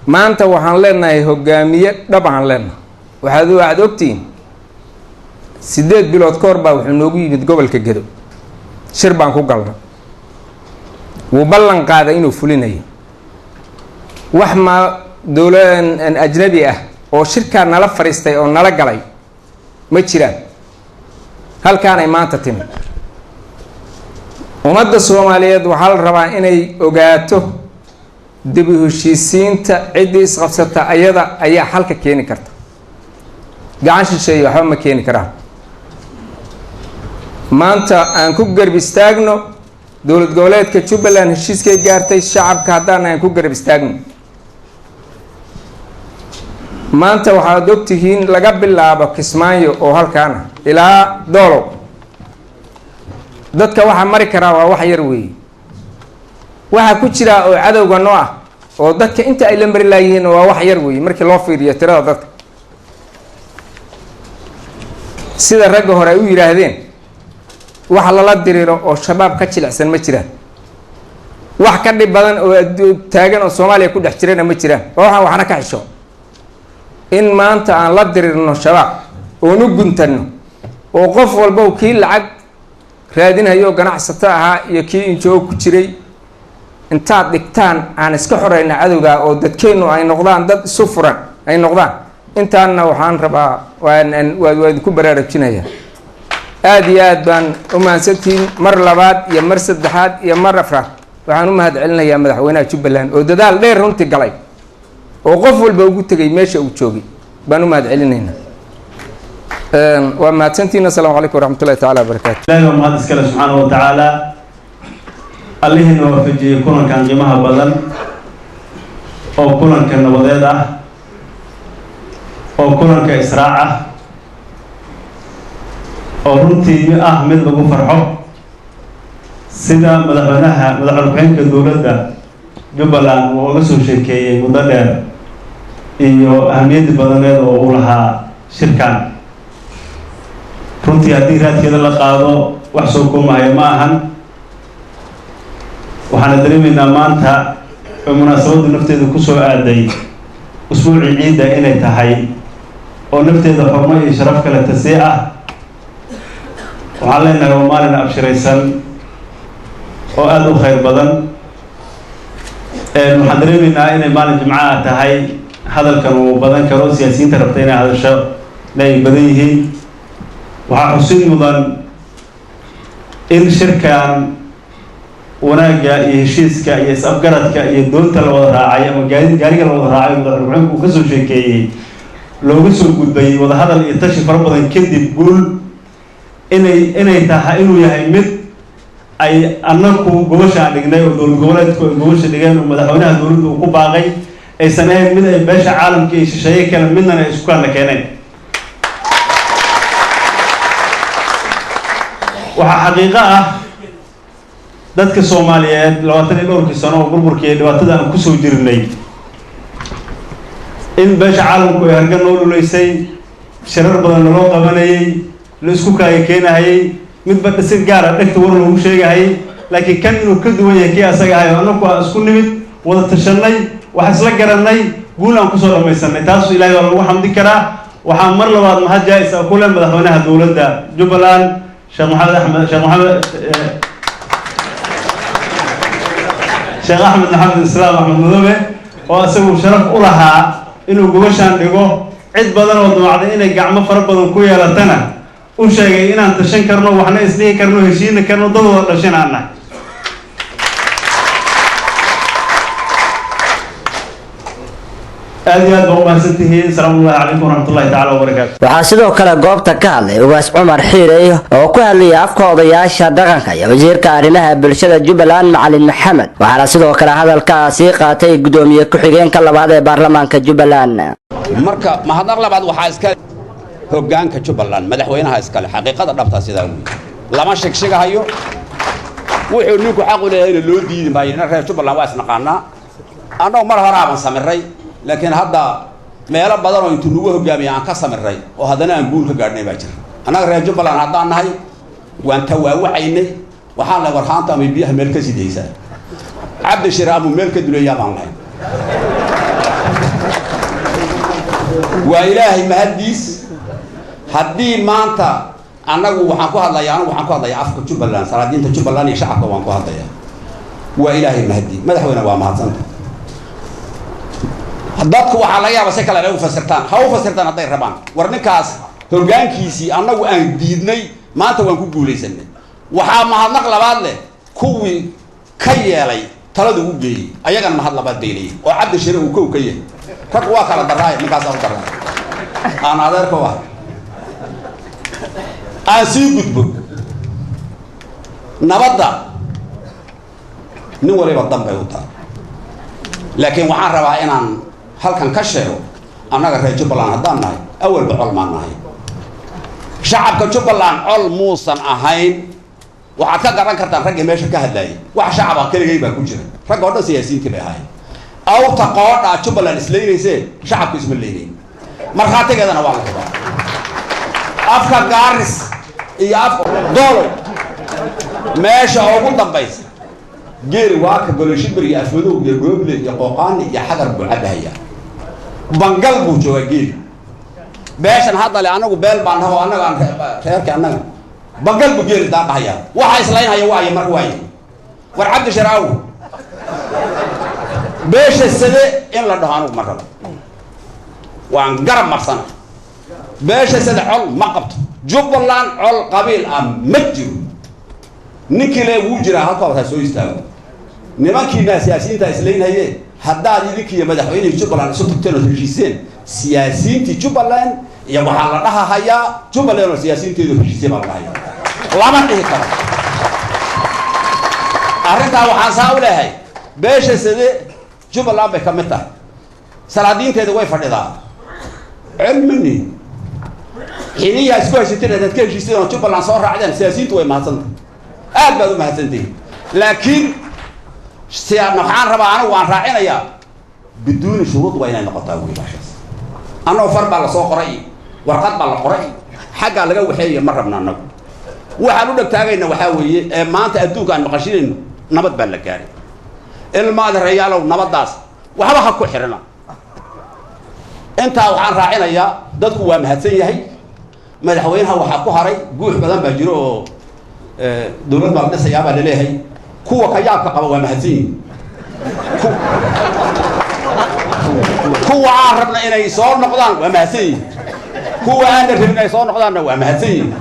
maanta waxaan leenahay hogaamiye dhab aan leenahay. Waxaad ogtihiin 8 bilood ka hor baa wuxuu noogu yimid gobolka Gedo, shir baan ku galnay, wuu ballan qaaday inuu fulinayo. Wax ma dowla ajnabi ah oo shirkaa nala fadhiistay oo nala galay ma jiraan. Halkaanay maanta timi. Ummadda Soomaaliyeed waxaa la rabaa inay ogaato dib u heshiisiinta ciddii isqabsata ayada ayaa xalka keeni karta. Gacan shisheeye waxba ma keeni karaan. Maanta aan ku garab istaagno dowlad goboleedka Jubbaland heshiiskay gaartay. Shacabka haddaan aan ku garab istaagno. Maanta waxaad ogtihiin laga bilaabo Kismaayo oo halkaana ilaa Doolow dadka waxaa mari karaa waa wax yar weeye. Waxaa ku jiraa oo cadowga noo ah oo dadka inta ay la mari laayihiin waa wax yar weeye markii loo fiiriyo tirada dadka. Sida ragga hore ay u yidhaahdeen, wax lala diriro oo Shabaab ka jilicsan ma jiraan, wax ka dhib badan oo taagan oo Soomaaliya ku dhex jirana ma jiraan. Waa waxaan waxna ka xisho in maanta aan la dirirno Shabaab oon u guntanno, oo qof walba kii lacag raadinhayo oo ganacsato ahaa iyo kii injoo ku jiray intaad dhigtaan aan iska xoreyna cadowga, oo dadkeennu ay noqdaan dad isu furan ay noqdaan. Intaanna waxaan rabaa waa idinku baraarujinaya. Aada iyo aad baan u mahadsantihiin. Mar labaad iyo mar saddexaad iyo mar afraad waxaan u mahad celinayaa madaxweynaha Jubbaland oo dadaal dheer runtii galay oo qof walba ugu tegay meesha uu joogay baan u mahad celinaynaa. Waa mahadsantihiin. Asalaamu calaykum waraxmatullahi tacala wabarakaatu. Ilaahi waa mahad iskale subxaana wa tacaala, allihiina waafajiyey kulankan qiimaha badan oo kulanka nabadeed ah oo kulanka israac ah oo runtii ah mid lagu farxo. Sida madaxweynaha, madaxweyne ku-xigeenka dowladda Jubbaland uu uga soo sheekeeyey muddo dheer iyo ahamiyadda badaneed oo uu lahaa shirkan, runtii haddii raadkeeda la qaado wax soo koomahayo ma ahan. Waxaana dareemaynaa maanta oo munaasabaddu nafteeda kusoo aaday usbuucii ciidda inay tahay oo nafteeda xurmo iyo sharaf kale tasii ah. Waxaan leenahay waa maalin abshiraysan oo aada u khayr badan. Waxaan dareemaynaa inay maalin jimco ah tahay, hadalkan uu badan karo, siyaasiyiinta rabta inay hadasho ay badan yihiin. Waxaa xusid mudan in shirkan wanaagga iyo heshiiska iyo is-afgaradka iyo doonta la wada raacay ama gaari gaariga la wada raacay madaxweyne ku-xigeenku uu kasoo sheekeeyey looga soo gudbay wadahadal iyo tashi fara badan kadib guul inay tahay, inuu yahay mid ay annaku gobasha aan dhignay oo dowlad goboleedku ay gobasha dhigeen oo madaxweynaha dowladda uu ku baaqay, aysan ahayn mid ay beesha caalamka iyo shisheeye kale midnana ay isku kaana keeneen. Waxaa xaqiiqo ah dadka Soomaaliyeed 20 iyo dhowrkii sano oo burburkii iyo dhibaatada aan kusoo jirnay in beesha caalamku ay hargan noo luleysay, shirar badan naloo qabanayay, la isku kaaga keenahayay, midba si gaara dhegta war loogu sheegahayay, laakiin kan inuu ka duwan yahay kii asaga ahay oo annaku aan isku nimid, wada tashanay, wax isla garanay, guul aan kusoo dhamaysanay. Taas Ilaahay waa lagu xamdi karaa. Waxaa mar labaad mahad jaa-is ah ku leh madaxweynaha dowladda Jubbaland, Sheekh Maxamed Axmed, Sheekh Maxamed, Sheekh Axmed Maxamed Islaam Axmed Madoobe, oo isagu sharaf u lahaa inuu gobashaan dhigo, cid badan oo damacday inay gacmo fara badan ku yeelatana u sheegay inaan tashan karno, waxna isdhihi karno, heshiina karno, dad wada dhashin aan nahay. Aada iyo aad baa umahadsan tihiin. Salaamu ullahi calaykum waraxmat ullahi tacala wabarakaatu. Waxaa sidoo kale goobta ka hadlay Ugaas Cumar Xiirey oo ku hadlayay afka odayaasha dhaqanka iyo wasiirka arrimaha bulshada Jubbaland, Macalin Maxamed. Waxaana sidoo kale hadalkaasii qaatay gudoomiye ku-xigeenka labaad ee baarlamaanka Jubbaland. Marka mahadnaq labaad waxaa iska hoggaanka Jubbaland, madaxweynaha iskale. Xaqiiqada dhabtaa sidaa wey, lama shigshigahayo. Wuxuu ninku xaq u leeyahayna loo diidi maayo. Ina reer Jubbaland waa isnaqaanaa, annagu mar hore aaban samiray, laakiin hadda meelo badan oo intuu nagu hogaamiya aan ka samiray oo haddana aan guul ka gaadhnay baa jira. Annaga reer Jubbaland haddaan nahay waan tawaawacaynay, waxaan lahay warhaanta ama biyaha meel ka sidaysaa, Cabdishir amuu meel ka duleeyaa baan lahay. Waa Ilaahay mahaddiis. Haddii maanta annagu waxaan ku hadlayaa, anagu waxaan ku hadlayaa afka Jubbaland, salaadiinta Jubbaland iyo shacabka waan ku hadlayaa. Waa Ilaahay mahaddi. Madaxweyne, waa mahadsanta. Dadku waxaa laga yaaba si kale inay u fasirtaan, ha u fasirtaan hadday rabaan. War ninkaas hoggaankiisii annagu aan diidnay maanta waan ku guulaysanay. Waxaa mahadnaq labaad leh kuwii ka yeelay talada u geeyey, ayagana mahad labaad bay leeyihin oo Cabdishire uu kow ka yahay. Rag waa kala daraaya, ninkaasaa u daraaya aan adeerka u ahay. Aan sii gudbo. Nabadda nin waliba dan bay u tahay, laakiin waxaan rabaa inaan halkan ka sheego annaga reer Jubbaland haddaan nahay awalba col maan nahay. Shacabka Jubbaland col muusan ahayn. Waxaad ka garan kartaan raggii meesha ka hadlaayay, wax shacaba keligay baa ku jira, ragga o dhan siyaasiyiintii bay ahaayeen. Awrta qoodhaa Jubbaland islaynaysee, shacabku isma leynayn, markhaatigeedana waa la hubaa. Afka Gaaris iyo afka Doolow, meesha ugu dambaysa geeri waa ka Goloshimbir iyo Afmadow iyo Gooble iyo Qooqaani iyo Xagar buu cabahaya. Bangal buu joogaa geeri. Beeshan hadda le anagu beel baan naho, annaga aan reerka annaga bangal buu geeri daaqahaya. Waxa islaynhaya waaye marka waaye war Cabdi Sharaawi beesha Sade in la dhaho anigu ma rabo, waan garab marsana. Beesha Sade col ma qabto, Jubbaland col qabiil ah ma jiro. Ninkii le wuu jiraa halkaa wataa soo istaago. Nimankiinaa siyaasiyiinta islaynhaye, haddaad idinkiiyo madaxweynihii Jubbaland isu tagteen ood heshiiseen, siyaasiyiintii Jubbaland iyo waxaa la dhahahayaa Jubbaland oo siyaasiyiinteedu heshiisay baa la dhahayaa, lama dhihi karo. Arrintaa waxaan saa u leehay, beesha Sade Jubbaland bay ka mid tahay, salaadiinteeda way fadhidaa. Cilmini xiniyaa isku haysateen haddaad ka heshiiseen oo Jubbaland soo raacdeen, siyaasiyiintu way mahadsantahay, aad baad u mahadsantihin. Laakiin waxaan rabaa anigu waan raacinayaa biduuni shuruud waa inay noqotaa wiilashaas. Annagoo far baa lasoo qoray iyo warqad baa la qoray xaggaa laga waxeeya ma rabna. Annagu waxaan u dhegtaagayna waxaa weeye ee maanta adduunka aan maqashinayno nabad baa la gaaray. Ilma adeerayaalow, nabaddaas waxba ha ku xirina. Intaa waxaan raacinayaa, dadku waa mahadsan yahay. Madaxweynaha waxaa ku haray guux badan baa jiro oo dowlad baa la dhisayaa baa laleeyahay. Kuwa ka yaabka qaba waa mahadsan yihin, kuwa aan rabna inay soo noqdaan waa mahadsan yihin, kuwa aanna rabin inay soo noqdaanna waa mahadsan yihin.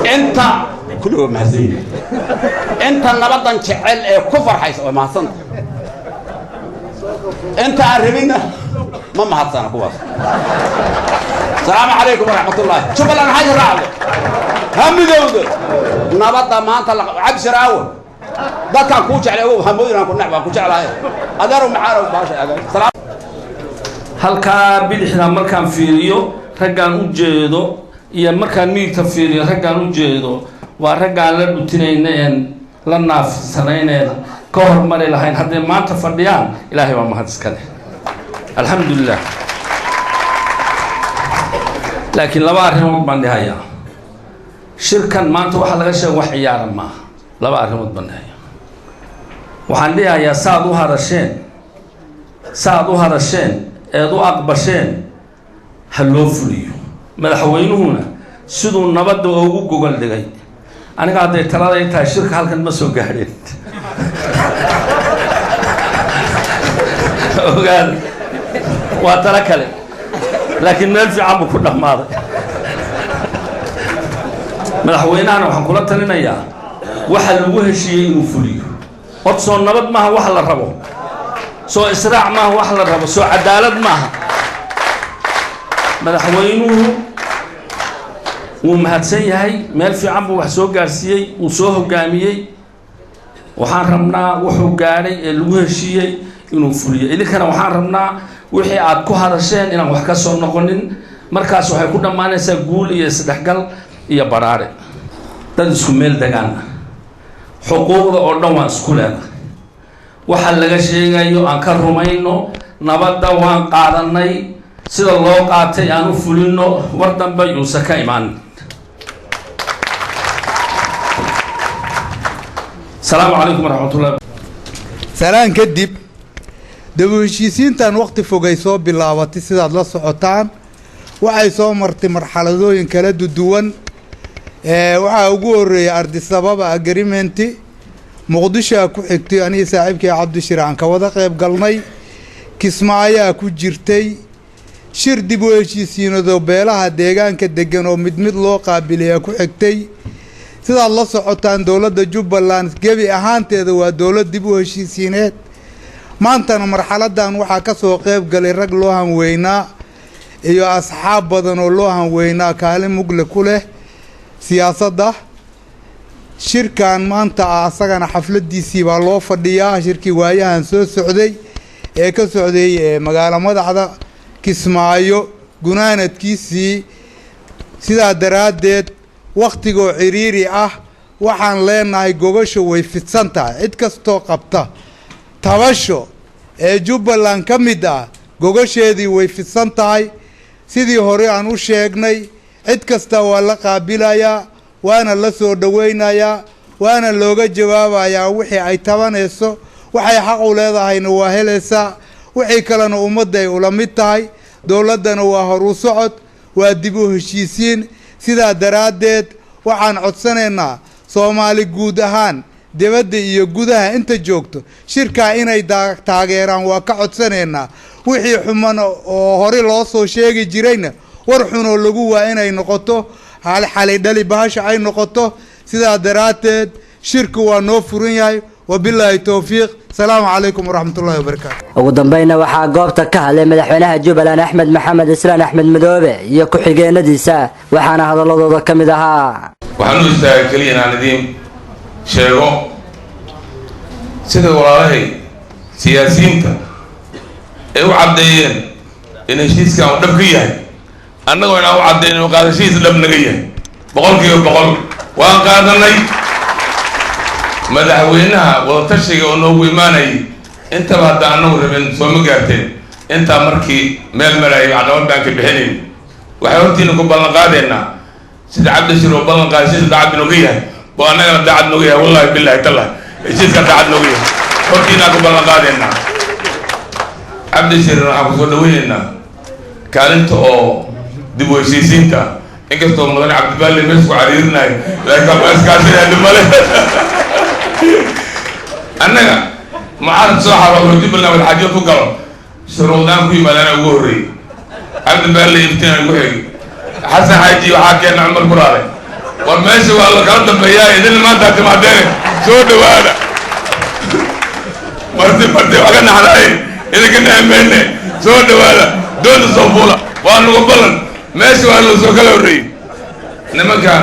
Inta kulli waa mahadsan yihin. Inta nabadan jecel ee ku farxaysa waa mahadsanta, inta aan rabinna ma mahadsana kuwaas. Asalaamu calaykum waraxmat ullahi. Jubbaland ha raacdo, ha midowdo nabadda maanta. Cabdi Sharaawe, dadkaan kuu jeclay ogow, hamoodin aan ku nec, waan ku jeclahay adeerow macaanow baasha. Halkaa bidixda markaan fiiriyo raggaan u jeedo iyo markaan midigta fiiriyo raggaan u jeedo waa raggaan la dhutinayna een la naafsanayneen ka hormari lahayn. Hadday maanta fadhiyaan, Ilaahay baa mahad iska leh, alxamdulilah. Laakiin laba arrimood baan dhihayaa. Shirkan maanta waxaa laga sheega wax ciyaara maaha. Laba arrimood baan dhihayaa. Waxaan dhihayaa saaad u hadasheen, saaad u hadasheen eed u aqbasheen ha loo fuliyo. Madaxweynuhuna siduu nabadda ugu gogol dhigay, aniga hadday taladay tahay shirka halkan ma soo gaadheen. Ogaada waa talo kale, laakiin meel fiican buu ku dhammaaday. Madaxweynahana waxaan kula talinayaa waxa lagu heshiiyey inuu fuliyo. Horta soo nabad maaha wax la rabo, soo israac maaha wax la rabo, soo cadaalad maaha. Madaxweynuhu wuu mahadsan yahay, meel fiican buu wax soo gaadhsiiyey, wuu soo hogaamiyey. Waxaan rabnaa wuxuu gaadhay ee lagu heshiiyey inuu fuliyo. Idinkana waxaan rabnaa wixii aad ku hadasheen inaan wax ka soo noqonin. Markaas waxay ku dhammaanaysaa guul iyo isdhexgal iyo baraare. Dad isku meel degaan ah, xuquuqda oo dhan waan isku leenahay. Waxa laga sheegayo aan ka rumayno. Nabadda waan qaadanay, sida loo qaatay aan u fulino, war dambe yuusan ka imaanin. Asalaamu calaykum waraxmatullahi. Salaan kadib, dib u heshiisiintan wakhti fogay soo bilaabatay. Sidaad la socotaan, waxay soo martay marxaladooyin kala duwan. Waxaa ugu horreeyay Ardisababa agreement-i, Muqdishoa ku xigtay, anigii saaxiibkii Cabdishir aan ka wada qayb galnay. Kismaayaa ku jirtay shir dib u heshiisiinado beelaha deegaanka degan oo mid mid loo qaabilayaa ku xigtay. Sidaad la socotaan, dowladda Jubbaland gebi ahaanteeda waa dowlad dib u heshiisiineed. Maantana marxaladan waxaa ka soo qayb galay rag loo hanweynaa iyo asxaab badan oo loo hanweynaa, kaalin mugle ku leh siyaasadda. Shirkan maanta ah asagana xafladiisii baa loo fadhiyaa, shirkii waayahan soo socday ee ka socday magaalo madaxda Kismaayo gunaanadkiisii. Sidaa daraaddeed, wakhtigoo ciriiri ah, waxaan leenahay gogasho way fidsan tahay. Cid kastoo qabta tabasho ee Jubbaland ka mid ah Gogosheedii way fidsan tahay, sidii hore aan u sheegnay. Cid kasta waa la qaabilayaa, waana la soo dhoweynayaa, waana looga jawaabayaa wixii ay tabanayso. Waxay xaq u leedahayna waa helaysaa, wixii kalena ummadday ula mid tahay. Dowladdana waa hor u socod, waa dib u heshiisiin. Sidaa daraaddeed waxaan codsanaynaa Soomaali guud ahaan, dibadda iyo gudaha inta joogto, shirkaa inay taageeraan waa ka codsanaynaa. Wixii xuman oo hore loo soo sheegi jirayna, war xunoo lagu waa inay noqoto, xalay dhali bahasha ay noqoto. Sidaa daraadteed shirku waa noo furan yahay. Wabilaahi towfiiq. Asalaamu calaykum waraxmatullahi wabarakaatu. Ugu dambeynna waxaa goobta ka hadlay madaxweynaha Jubbaland Axmed Maxamed Islaan Axmed Madoobe iyo ku-xigeenadiisa, waxaana hadaladooda ka mid ahaa: Waxaan u istaagay keliya inaan idiin sheego sida walaalahay siyaasiyiinta ay u caddeeyeen in heshiiskan uu dhab ka yahay, annagoo inaan u caddeyn inuu qaadashihiisa dhab naga yahay 100%. Waan qaadanay. Madaxweynaha wadatashiga oo noogu imaanayay intaba hadda annagu rabin sooma gaarteen. Intaa markii meel marayay caqabad baan ka bixinayn. Waxay hortiina ku ballan qaadaynaa sida Cabdishir oo ballan qaaday, heshiiska daacad nooga yahay oo annagana daacad nooga yahay. Wallahi, billahi, tallahi, heshiiska daacad nooga yahay hortiinaan ku ballan qaadaynaa. Cabdishirna waxaan kusoo dhaweynaynaa kaalinta oo dib u heshiisiinta, inkastoo mudane Cabdibaalle meesha ku cariirinayo, laakiin waa iskaashanaya, male. Annaga mucaarad soo xaroobo Jubbaland wadaxaajood ku galo, shuruudaan ku yimaadana ugu horreeyey Cabdibaalle, Iftiin ugu xigay, Xasan Xaaji, waxaa keena Cumar Kuraale. War meesha waa la kala dambeeyaa. Idin maanta timaadeene soo dhawaada. Marti marti wax ka naxdaay idinka naxmayne, soo dhawaada, doonta soo fuula, waa nagu ballan. Meesha waa la soo kala horreeyey. Nimankan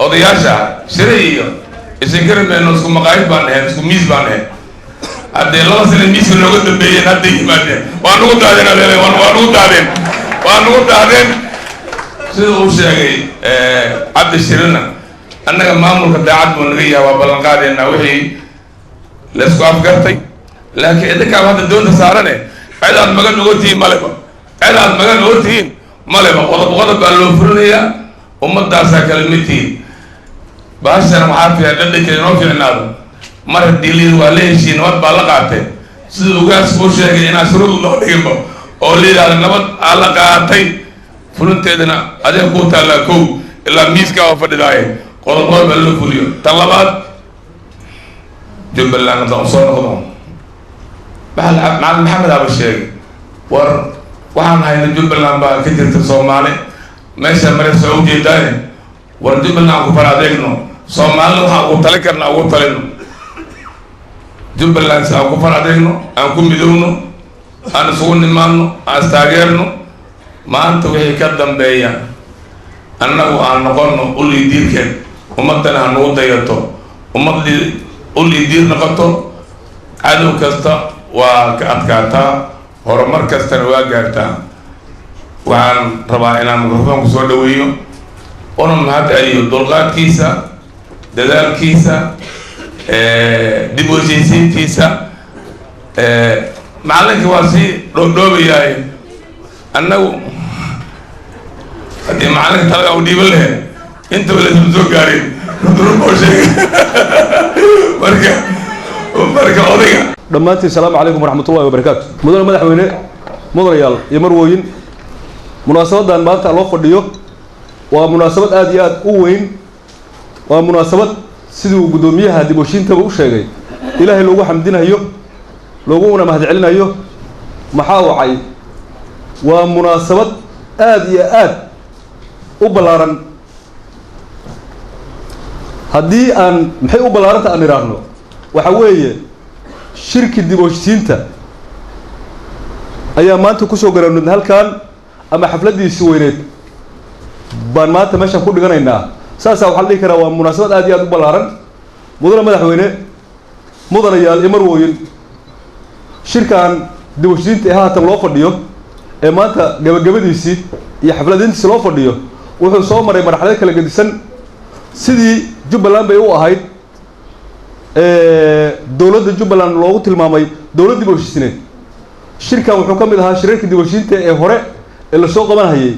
odayaasha ah shire iyo isinkari mayno, isku maqaayid baan ahayn, isku miis baan ahayn. Haddee 2 sana miiska nooga dambeeyeen, hadday yimaadeen waa nagu daadeen. Adeere, waa nagu daadeen, waa nagu daadeen. Sida uu sheegay Cabdi Shirina, annaga maamulka daacad buu naga yahay, waa ballan qaadaynaa wixii laysku afgartay. Laakiin idinkaaba hadda doonta saarane, cid aad magan uga tihiin maleba, cid aad magan uga tihiin maleba. Qodob qodob baa loo furinayaa, ummadaasaa kala mid tihiin. Baashan waxaa fiican dhadhanka inoo fiicnaado. Mar haddii liid waa la heshiiye, nabad baa la qaatay, sida ugaas uu sheegay, inaan shuruud loo dhiginba oo la yidhahda nabad aa la qaatay, fulinteedana adiga kuu taallaa. Kow ilaa miiskaa oo fadhidaaye, qodob qodob baa loo fuliyo. Tan labaad, Jubbaland haddaan usoo noqdo, Macalin Maxamed aba sheegay. War waxaan hayna Jubbaland baa ka jirta Soomaali meesha maraysa ujeedaaye. War Jubbaland aan ku fara adeegno, Soomaalina waxaan ugu talin karna ugu talino. Jubbaland si aan ku far adeegno, aan ku midowno, aan isugu nimaadno, aan istaageerno. Maanta wixii ka dambeeya annagu aan noqono ulii diirkeen, ummaddana ha nagu dayato. Ummaddii ulii diir noqoto, cadow kasta waa ka adkaataa, horumar kastana waa gaartaa. Waxaan rabaa inaan mikrofoonku soo dhaweeyo una mahad celiyo dulqaadkiisa, dadaalkiisa, dib u heshiisiintiisa. Macalinka waa sii dhoobdhoobayahay. Annagu haddii macalinka talaga u dhiiban lahayn, intaba laysma soo gaarin. Runrun sheegay marka odayga. Dhammaantiin salaamu calaykum waraxmatullahi wabarakaatu. Mudane madaxweyne, mudanayaal iyo marwooyin, munaasabadan maanta loo fadhiyo waa munaasabad aada iyo aada u weyn. Waa munaasabad, siduu guddoomiyaha dib u heshiintaba u sheegay, Ilaahay loogu xamdinayo, looguna mahadcelinayo. Maxaa wacay? Waa munaasabad aada iyo aad u ballaaran. Haddii aan maxay u ballaaranta aan idhaahno, waxa weeye shirki dib u heshiisiinta ayaa maanta kusoo garaanudna halkan, ama xafladdiisi weyneed baan maanta meeshaan ku dhiganaynaa. Saasaa waxaa la dhihi karaa waa munaasabad aad iyo aad u ballaaran. Mudane madaxweyne, mudanayaal iyo marwooyin, shirkan dib u heshiisiinta ee haatan loo fadhiyo, ee maanta gabagabadiisii iyo xafladintiisi loo fadhiyo, wuxuu soo maray marxalad kala gedisan. Sidii Jubbaland bay u ahayd dowladda Jubbaland loogu tilmaamay dowlad dib u heshiisineed. Shirkan wuxuu ka mid ahaa shirarkii dib u heshiinta ee hore ee lasoo qabanhayay.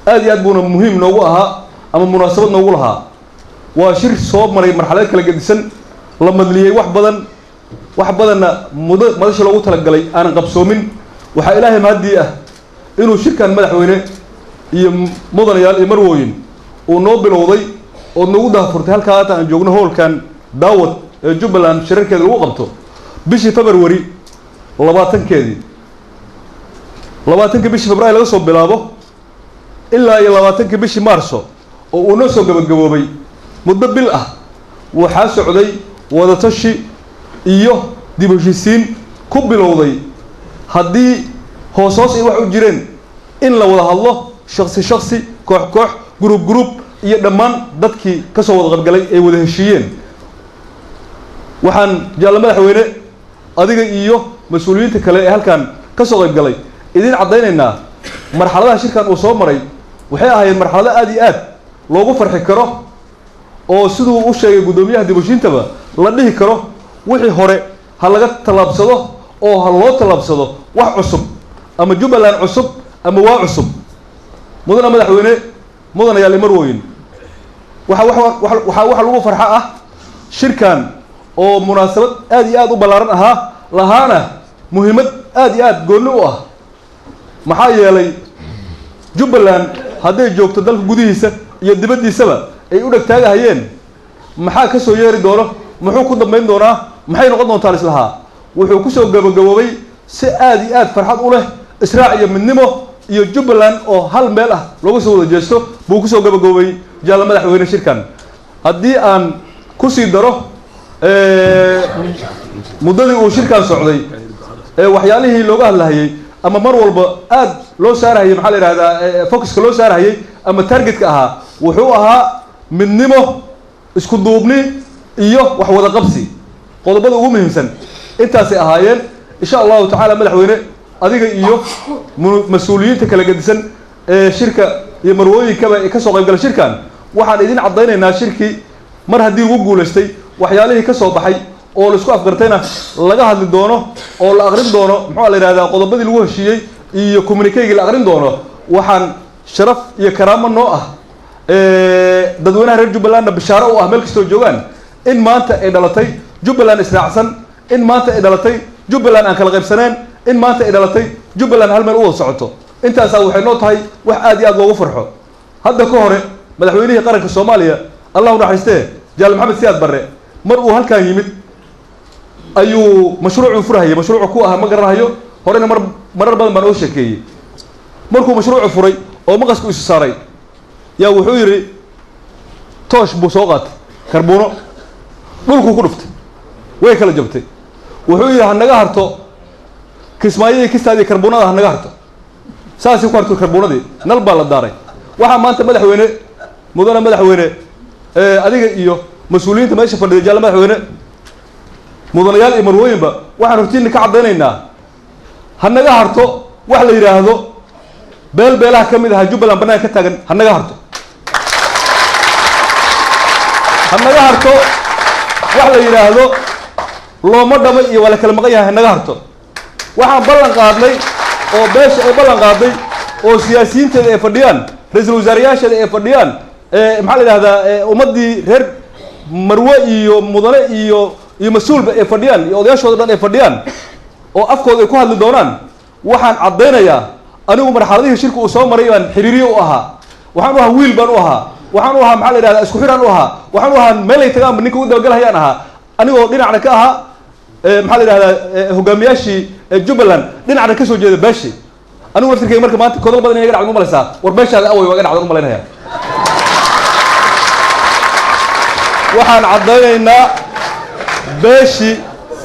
Aad iyo aad buuna muhiim noogu ahaa ama munaasabad noogu lahaa. Waa shir soo maray marxalado kala gedisan, la madliyey wax badan, wax badanna mud madasha loogu talagalay aanan qabsoomin. Waxaa Ilaahay mahaddii ah inuu shirkan, madaxweyne iyo mudanayaal iyo marwooyin, uu noo bilowday ood noogu daahfurtay halkaa haata aan joogno, hoolkan Daawad ee Jubbaland shirarkeeda lagu qabto, bishii February 20-keedii. 20-ka bishii February laga soo bilaabo ilaa iyo 20-ka bishii Maarso oo uu noo soo gabagaboobay, muddo bil ah waxaa socday wadatashi iyo dib heshiisiin ku bilowday haddii hoos hoos ay wax u jireen in la wada hadlo, shaksi shaksi, koox koox, group group, iyo dhammaan dadkii ka soo wada qaybgalay ay wada heshiiyeen. Waxaan, jaalle madaxweyne, adiga iyo mas-uuliyiinta kale ee halkan ka soo qaybgalay idiin caddaynaynaa, marxaladaha shirkan uu soo maray waxay ahaayeen marxalado aad iyo aad loogu farxi karo, oo siduu u sheegay guddoomiyaha dib heshiintaba la dhihi karo wixii hore ha laga tallaabsado oo ha loo tallaabsado wax cusub ama Jubbaland cusub ama waa cusub. Mudana madaxweyne, mudanayaal, marwooyin, waxaa waxa lagu farxo ah shirkan oo munaasabad aad iyo aad u ballaaran ahaa, lahaana muhiimad aad iyo aad goonni u ah, maxaa yeelay Jubbaland hadday joogto dalka gudihiisa iyo dibaddiisaba ay u dhegtaagahayeen maxaa ka soo yeeri doono, muxuu ku dambayn doonaa, maxay noqon doontaa islahaa. Wuxuu kusoo gabagaboobay si aad iyo aad farxad u leh, israac iyo midnimo iyo Jubbaland oo hal meel ah looga soo wada jeesto buu kusoo gabagaboobay, jaalla madaxweyne. Shirkan haddii aan kusii daro, muddadii uu shirkan socday ee waxyaalihii looga hadlahayey ama mar walba aad loo saarahayey, maxaa la yidhahdaa, focuska loo saarahayey ama targetka ahaa, wuxuu ahaa midnimo, isku duubni iyo wax wada qabsi. Qodobada ugu muhiimsan intaasay ahaayeen. Insha Allahu tacaala, madaxweyne, adiga iyo mas-uuliyiinta kala gedisan ee shirka iyo marwooyinkaba ee kasoo qaybgala shirkan, waxaan idin caddaynaynaa shirkii mar haddii lagu guulaystay, waxyaalihii ka soo baxay oo la isku afgartayna laga hadli doono oo la aqrin doono, muxuu la yidhahdaa, qodobadii lagu heshiiyey iyo communiquegii la aqrin doono. Waxaan sharaf iyo karaamo noo ah, dadweynaha reer Jubbalandna bishaaro u ah meel kastoo joogaan, in maanta ay dhalatay Jubbaland israacsan, in maanta ay dhalatay Jubbaland aan kala qaybsaneen, in maanta ay dhalatay Jubbaland hal meel u wada socoto. Intaasaa waxay noo tahay wax aad iyo aad loogu farxo. Hadda ka hore madaxweynihii qaranka Soomaaliya, Allah u naxariistee, Jaal Maxamed Siyaad Barre, mar uu halkan yimid ayuu mashruucuu furahayay. Mashruucu ku ahaa ma garanahayo, horena mar marar badan baan oo sheekeeyey. Markuu mashruucu furay oo maqasku isu saaray, yaa wuxuu yidhi, toosh buu soo qaatay, karbuuno dhulkuu ku dhuftay, way kala jabtay. Wuxuu yidhi, "Ha naga harto Kismaayo iyo kistaadii, karbuunada ha naga harto." Saasii ku harto karbuunadii, nal baa la daaray. Waxaa maanta, madaxweyne, mudane madaxweyne, adiga iyo mas-uuliyiinta meesha fadhida, jaalle madaxweyne, mudanayaal iyo marwooyinba, waxaan hortiina ka caddaynaynaa ha naga harto wax la yidhaahdo beel beelaha ka mid ahaa Jubbaland bannaanka ka taagan. Ha naga harto, ha naga harto wax la yidhaahdo looma dhamo iyo waa la kala maqan yahay. Ha naga harto. Waxaan ballan qaadnay oo beesha ay ballan qaaday oo siyaasiyiinteeda ay fadhiyaan, ra-iisul wasaarayaasheeda ay fadhiyaan, maxaa la yidhahdaa, ummaddii reer marwe iyo mudane iyo mas-uulba ay fadhiyaan iyo odayaashooda dhan ay fadhiyaan oo afkooda ay ku hadli doonaan. Waxaan caddaynayaa, anigu marxaladihii shirka uu soo maray baan xiriiriye u ahaa, waxaan u ahaa wiil baan u ahaa, waxaan u ahaa, maxaa la yidhahdaa, isku xiraan u ahaa, waxaan u ahaa meel ay tagaanba ninka u dabagalhayaan ahaa, anigoo dhinacna ka ahaa, maxaa la yidhahdaa, hogaamiyaashii Jubbaland, dhinacna ka soo jeeda beeshi. Anigu laftirkeyga marka maanta kodol badan inay ga dhacdan u malaysaa. War beeshaada away waa ga dhacdan u malaynaya. Waxaan caddaynaynaa beeshii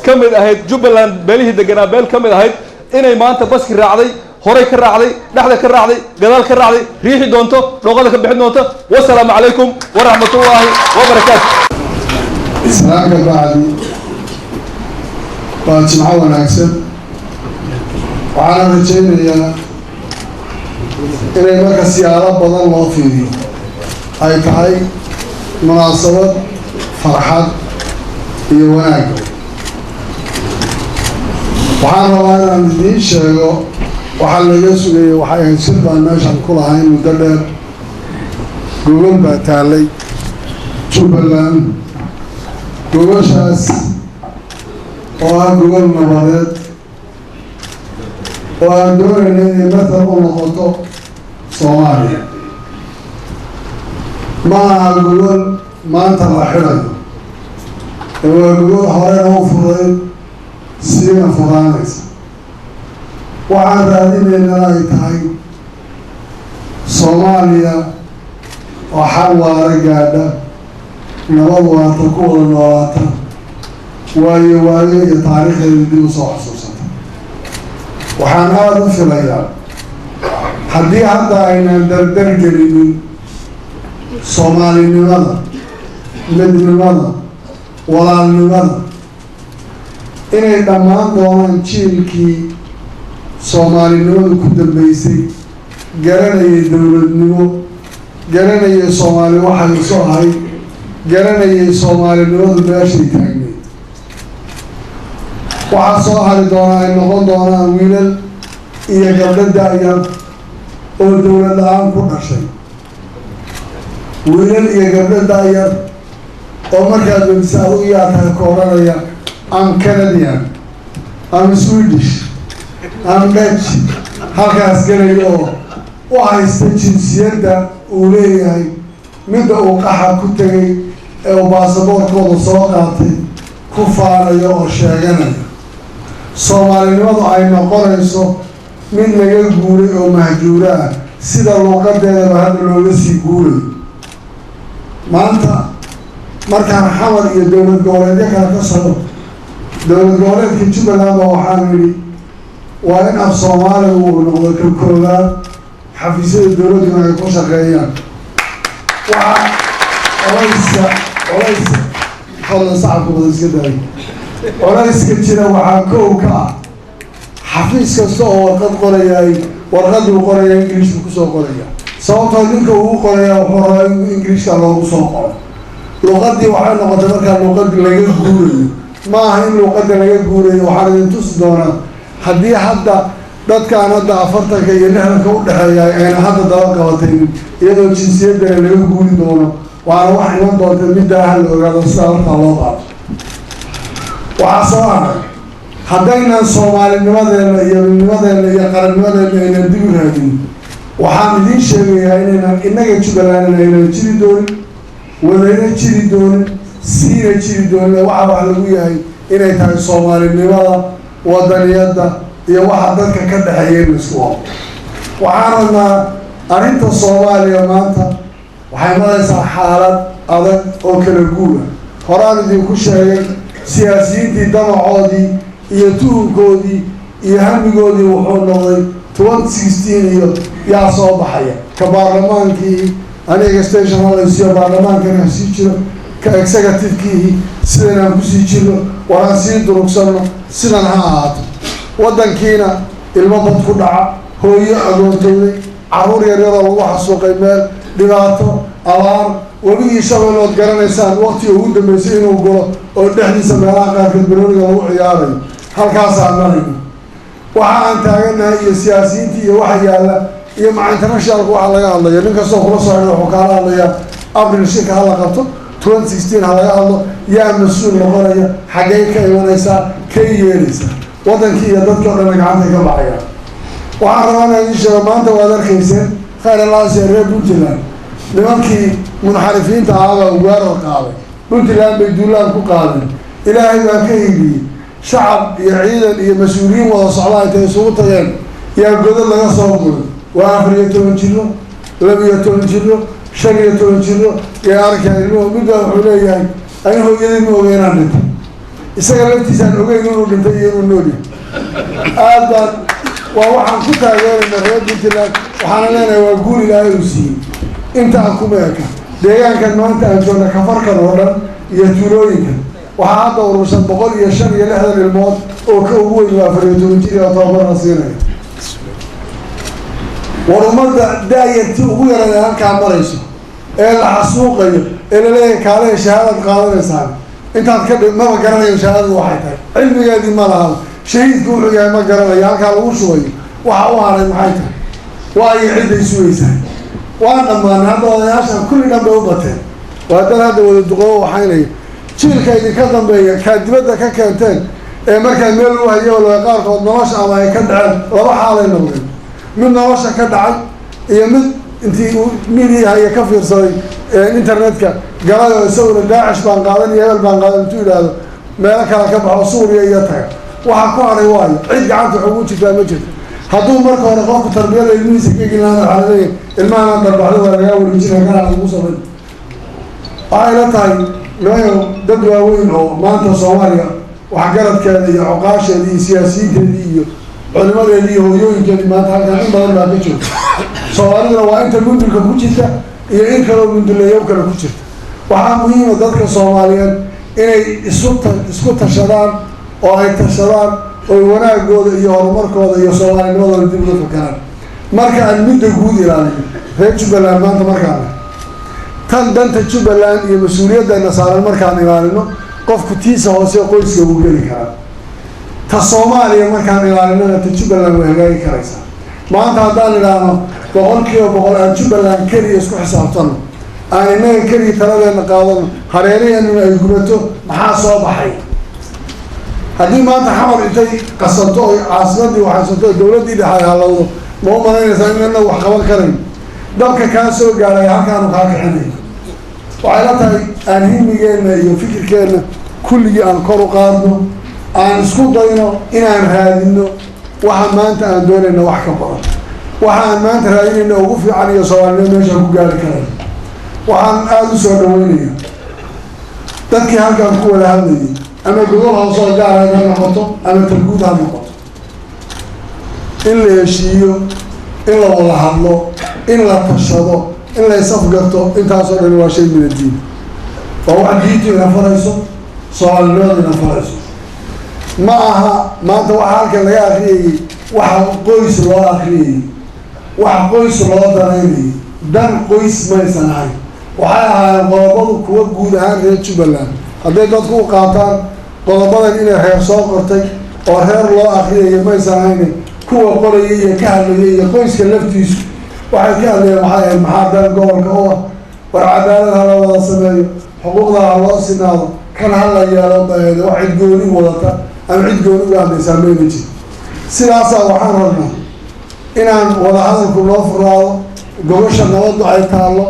ka mid ahayd Jubbaland, beelihii deganaa beel ka mid ahayd, inay maanta baski raacday, horay ka raacday, dhexda ka raacday, gadaal ka raacday, riixi doonto, dhooqada ka bixin doonto. Wasalaamu calaykum waraxmatullaahi wabarakaatu. Islaamka bacdi, waa jimco wanaagsan. Waxaana rajaynayaa inay marka siyaalo badan loo fiiriyo ay tahay munaasabad farxad iyo wanaag. Waxaan rabaa inaan idiin sheego waxaa laga sugayay. Waxay ahayd shir baan meeshan ku lahayn muddo dheer. Gogol baa taallay Jubbaland, gogoshaas oo ah gogol nabadeed oo aan doonayna inay matal u noqoto Soomaaliya. Ma aha gogol maanta la xidhayo ee waa gogol horena u furay, siina furaanaysa. Waxaan raadinaynana ay tahay Soomaaliya oo xal waara gaadha, nabad waarta ku wada noolaata, waayo waayo iyo taariikhdeeda dib u soo xusuusata. Waxaan aada u filayaa haddii hadda aynaan dardar gelinin soomaalinimada, midnimada, walaalnimada, inay dhammaan doonaan jiilkii soomaalinimadu ku dambeysay, garanayay dowladnimo, garanayay Soomaali waxay isu ahayd, garanayay soomaalinimadu meeshay taagneyd. Waxaa soo hari doonaa ay noqon doonaan wiilal iyo gabdho da-yar oo dowlad la-aan ku dhashay, wiilal iyo gabdho da-yar oo markaad weydiisa "Adigu yaa tahay?" ka odhanaya "Am Canadian, am Swedish, am Dutch", halkaas gelaya oo u haysta jinsiyadda uu leeyahay midda uu qaxa ku tegay ee uu baasaboorkooda soo qaatay ku faanayo oo sheeganaya. Soomaalinimadu ay noqonayso mid laga guuray oo mahjuuro ah, sida luuqadeedaba hadda looga sii guurayo. Maanta markaan Xamar iyo dowlad goboleedyo kale ka socdo, dowlad goboleedka Jubbaland ba waxaan nidhi waa in af Soomaaliga uu noqdo ka koowaad, xafiisyada dowladduna ay ku shaqeeyaan. Waxaa colayska colays, fadlan sacabka badan iska daayo. Colayska jira waxaa kow ka ah xafiis kasta oo warqad qorayaay, warqaduu qorayaa Ingiliishku kusoo qoraya, sababtoo ninka ugu qorayaa wuxuu rabaa in Ingiliishka loogu soo qoro. Luqadii waxay noqotay markaa luqad laga guurayo. Ma aha in luqadda laga guurayo. Waxaan idin tusi doonaa haddii hadda dadkaan hadda 40-ka iyo 60-ka udhexeeya ayna hadda daba qabataynin, iyadoo jinsiyaddana laga guuri doono, waana wax iman doonta. Middaa ha la ogaado, sidaa markaa loo qaato. Waxaa soo haray, haddaynan soomaalinimadeena iyo midnimadeena iyo qarannimadeena aynan dib u raadin, waxaan idiin sheegayaa inaynan innaga Jubbalandna aynan jiri doonin, wadayna jiri doonin, siina jiri doonin. Waxaa wax lagu yahay inay tahay soomaalinimada, wadaniyadda iyo waxa dadka ka dhexeeya in laisku wado. Waxaan rabnaa arrinta Soomaaliya maanta waxay maraysaa xaalad adag oo kala guura. Horaan idinku sheegay, siyaasiyiintii damacoodii iyo tuhunkoodii iyo hamigoodii wuxuu noqday 2016 iyo yaa soo baxaya, ka baarlamaankii aniga station halaysiyo, baarlamaankani ha sii jiro, ka executive-kiihi sidan aan kusii jirno, war aan sii durugsanno, sidan ha ahaato. Waddankiina ilmo bad ku dhaca, hooyo agoontooday, carruur yaryaroo lagu xasuuqay meel, dhibaato, abaar, webigii Shabeellood garanaysaan waqtiga ugu dambeysay inuu galo oo dhexdiisa meelaha qaarkood barooniga lagu ciyaarayo. Halkaasaan marayno waxa aan taaganahay iyo siyaasiyiintii iyo waxa yaalla iyo maca internationalka waxa laga hadlayo. Nin kastoo kula soo xidhay wuxuu kaala hadlayaa Abril shirka hala qabto, 2016 ha laga hadlo, yaa mas-uul noqonaya, xaggey ka imanaysaa, kay yeelaysaa, waddankii iyo dadkii o dhan gacantay ka baxayaan. Waxaan rabaa inaan idiin sheego, maanta waad arkayseen, khayr alaasiya reer Puntland, nimankii munxarifiinta ahaabaa weerar qaaday, Puntland bay duulaan ku qaadeen. Ilaahay baa ka higiyey. Shacab iyo ciidan iyo mas-uuliyiin wada socdaa intay isugu tageen yaa godad laga soo guray. Waa 14 jiro, 12 jiro, 15 jiro yaa arkaa ilmuhu. Midbaa wuxuu leeyahay, "Ani hooyadii ma oga inaan dhintay." Isaga laftiisaan ogeyn inuu dhintay iyo inuu nool yahay. Aad baan waa waxaan ku taageerayna reer Puntland. Waxaana leenahay waa guul Ilaahay uu siiyey. Intaan kuma eka. Deegaankan maanta aan joogna, kafarkan oo dhan iyo tuulooyinkan, waxaa hadda urursan 165 ilmood oo ka ugu weyn waa 14 jir oo tababar la siinaya. War ummadda daayartii ugu yaran ee halkaa marayso ee la xasuuqayo ee laleeyahay, "Kaale, shahaadaad qaadanaysaan," intaad ka dhi maba garanayo shahaadadu waxay tahay, cilmigeedii ma laha. Shahiidku wuxuu yahay ma garanayo. Halkaa lagu shubayo waxa u haray maxay tahay? Waa ay cidday sugaysaa. Waa dhammaanay hadda. Odayaashan kulli dhan bay u bateen, waa dad hadda wada duqoobo. Waxaynaya jiilka idinka dambeeya kaa dibadda ka keenteen ee markaa meel u hayo laga qaarkood nolosha ama ay ka dhaceen. Laba xaalay noqdeen: mid nolosha ka dhacay iyo mid intii uu midiyaha ka fiirsaday internetka galay oo isaguna Daacish baan qaadan iyo hebel baan qaadan intuu yidhaahdo meelo kale ka baxo, Suuriya iyo taga. Waxa ku hadhay waayo cid gacanta wax ugu jirtaa ma jirto. Hadduu marka hore qofku tarbiyada ilmihiisa ka egin lahaa, waxaa laleeyahay ilmahana darbaxdo waa lagaa wareejinaya, kana lagu samayn. Waxay la tahay nimayo dad waaweyn oo maanta Soomaaliya waxgaradkeeda iyo cuqaasheedii iyo siyaasiyiinteedii iyo culimadeedii iyo hooyooyinkeedii maanta halkan in badan baa ka joogta. Soomaaliduna waa inta mundulka ku jirta iyo in kaloo munduleeyo kale ku jirta. Waxaa muhiima dadka Soomaaliyeed inay isku tashadaan oo ay tashadaan oy wanaagooda iyo horumarkooda iyo soomaalinimadooda dib uga fakaraan. Marka aan midda guud ilaalino, reer Jubbaland maanta markaan tan danta Jubbaland iyo mas-uuliyaddeena saaran markaan ilaalino, qofku tiisa hoose qoyska wuu geli karaa. Ta Soomaaliya markaan ilaalinona, ta Jubbaland way hagaagi karaysaa. Maanta haddaan idhaahno 100% aan Jubbaland keliya isku xisaabtano, aan innaga keliya taladeena qaadano, hareeraheenuna ay gubato, maxaa soo baxay? Haddii maanta Xamar intay qasanto oy caasimadii waxaysato oo dowladdii dhexe ay halowdo, ma u malaynaysaa in inagu wax qaban karayn? Dabka kaa soo gaaraya halkaanu kaa kixinayo. Waxay la tahay aan himigeenna iyo fikirkeenna kulligii aan kor u qaadno, aan isku dayno inaan raadino waxa maanta aan doonayna wax ka badan, waxa aan maanta raadinayna ugu fiican iyo soomaalinimo meeshaan ku gaari karay. Waxaan aada u soo dhaweynaya dadkii halkaan ku wada hadlayay, ama gobol hoosoo gaara ha noqoto ama talguud ha noqoto, in la heshiiyo, in la wada hadlo, in la tashado, in la isafgarto. Intaasoo dhan waa shay min addiin, waa wax diintu ina farayso, soomaalinimadu ina farayso. Ma aha maanta waxa halkan laga akriyayey waxa qoys loo akriyayey, wax qoys loo danaynayay, dan qoys maysan ahayn. Waxay ahaayeen qodobadu kuwa guud ahaan reer Jubbaland. Hadday dadku u qaataan qodobadan inay reer soo qortay oo reer loo akriyayo, maysan ahayn. Kuwa qorayay iyo ka hadlayay iyo qoyska laftiisu waxay ka hadlayeen waxay ahayd maxaa dan gobolka u ah, war cadaalad ha la wada sameeyo, xuquuqda ha loo sinaado, kan ha la yeelo. Baheed wax cid gooni wadata ama cid gooni uga hadlaysaa mayna jir. Sidaasaa waxaan rabnaa inaan wadahadalku noo furaado, gogosha nabaddu ay taallo.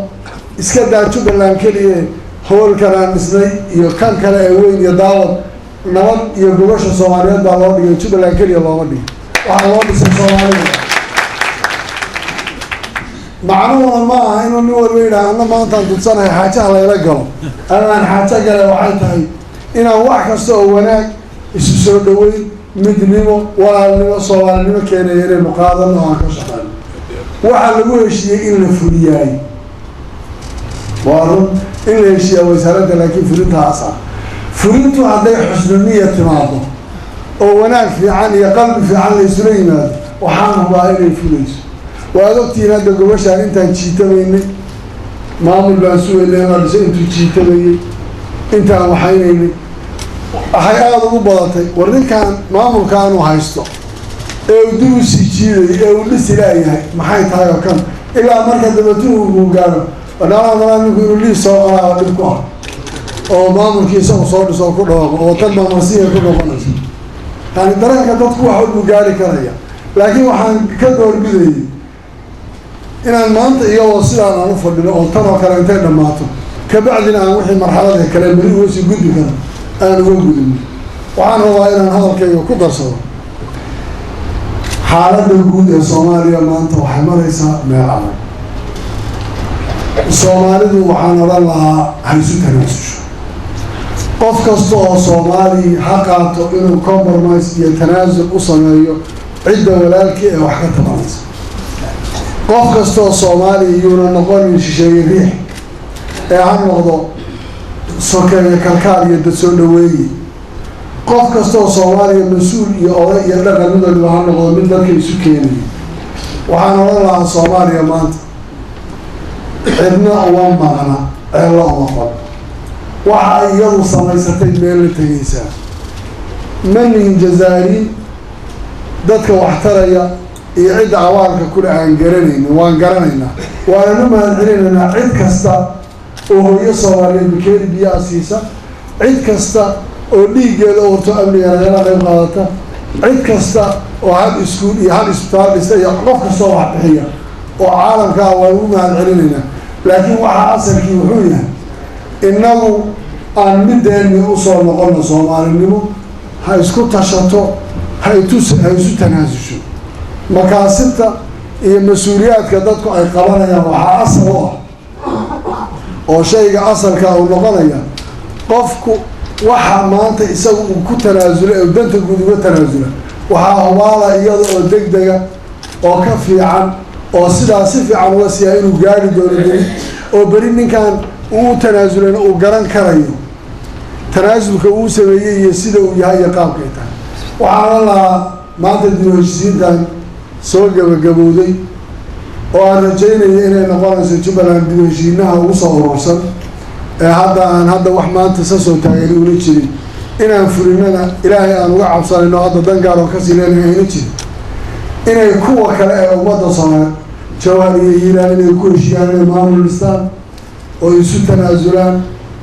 Iska daa Jubbaland keliye, hoolkan aan dhisnay iyo kan kale ee weyn iyo daawad nabad iyo gogosha Soomaaliyeed baa loo dhigay. Jubbaland keliya looma dhigin, waxaa loo dhisay Soomaalida. Macnuhuna ma aha inuu nin walba yidhaha anna maantaan dudsanahay xaajaha layla galo ama aan xaajo gale. Waxay tahay inaan wax kasta oo wanaag, isu soo dhaweyn, midnimo, walaalnimo, soomaalinimo keenaya inaynu qaadano oo aan ka shaqeyno. Waxaa lagu heshiiyey in la fuliyaay waa run, in la heshiiyaa wasaaradda, laakiin fulintaas ah, fulintu hadday xusnu niya timaado oo wanaag fiican iyo qalbi fiican la isula yimaado, waxaan hubaa inay fulayso. Waad ogtihiin hadda gobashaan intaan jiitamaynay, maamul baan sugaynay la dhisay. Intuu jiitamayey, intaan waxaynaynay, waxay aada ugu badatay war ninkan maamulkaanu haysto ee uu dib usii jiidayo ee uu dhisi laayahay maxay tahay? Oo kan ilaa marka dabatuhu uu gaaro wadhaalaha malaa ninku inuu liis soo qoraaba dhib ku ah oo maamulkii isagu soo dhiso oo ku dhawaaqo oo tan maamarsiya ku noqonaysa. Yani dareenka dadku wax walbuu gaari karaya, laakiin waxaan ka doorbidayay inaan maanta iyadoo sidaan aan u fadhino oo tan oo kale intay dhammaato kabacdina aan wixii marxalada kale beri uga sii gudbi karo aan uga gudubno. Waxaan rabaa inaan hadalkayga ku darsado xaaladda guud ee Soomaaliya maanta waxay maraysaa meel adag. Soomaalidu waxaan odhan lahaa ha isu tanaasusho. Qof kasta oo Soomaali ha qaato inuu compromise iyo tanaasul u sameeyo cidda walaalkii ee wax ka tabanaysa. Qof kasta oo Soomaaliya yuuna noqonin shisheeye riix ee ha noqdo sokeeye kalkaal iyo dad soo dhaweeye. Qof kasta oo Soomaaliya, mas-uul iyo oday iyo dhaqan, mid waliba ha noqdo mid dadka isu keenaya. Waxaan odhan lahaa Soomaaliya maanta cidna uma maqna, ceello uma qon. Waxa ay iyadu samaysatay meel la tegaysaa. Ma nihin jazaariin. Dadka waxtaraya iyo cidda abaalka kule aan garanaynin waan garanaynaa, waananu mahadcelinaynaa cid kasta oo hooyo Soomaaliyeed bakeeri biyaha siisa, cid kasta oo dhiiggeeda u hurto amniga nagala qayb qaadata, cid kasta oo hal iskuul iyo hal isbitaal dhista, iyo qof kastoo wax bixiya oo caalamka ah waan ugu mahad celinaynaa. Laakiin waxaa asalkii wuxuu yahay, innagu aan mideenni usoo noqono. Soomaalinimo ha isku tashato, ha isu tanaasusho. Makaasibta iyo mas-uuliyaadka dadku ay qabanayaan waxaa asal u ah oo shayga asalka uu noqonaya qofku waxa maanta isagu uu ku tanaasulay oo danta guud uga tanaasula, waxaa hubaala iyada oo deg dega oo ka fiican oo sidaa si fiican uga siiyaa inuu gaari doono beri, oo beri ninkan uu u tanaasulana uu garan karayo tanaasulka uu sameeyey iyo sida uu yahay iyo qaabkay tahay. Waxaana lahaa maanta dib u heshiisiintan soo gabagabowday oo aan rajaynaya inay noqonayso Jubbaland dib u heshiinaha ugu soo urursan ee hadda aan hadda wax maanta sa soo taagan una jirin, inaan fulinana Ilaahay aan uga cabsanayno, hadda dan gaar oo kasii leenahay ayna jirin, inay kuwa kale ee ummadda Soomaali, Jawhar iyo Hiiraan, inay ku heshiiyaan inay maamul dhistaan oo isu tanaasulaan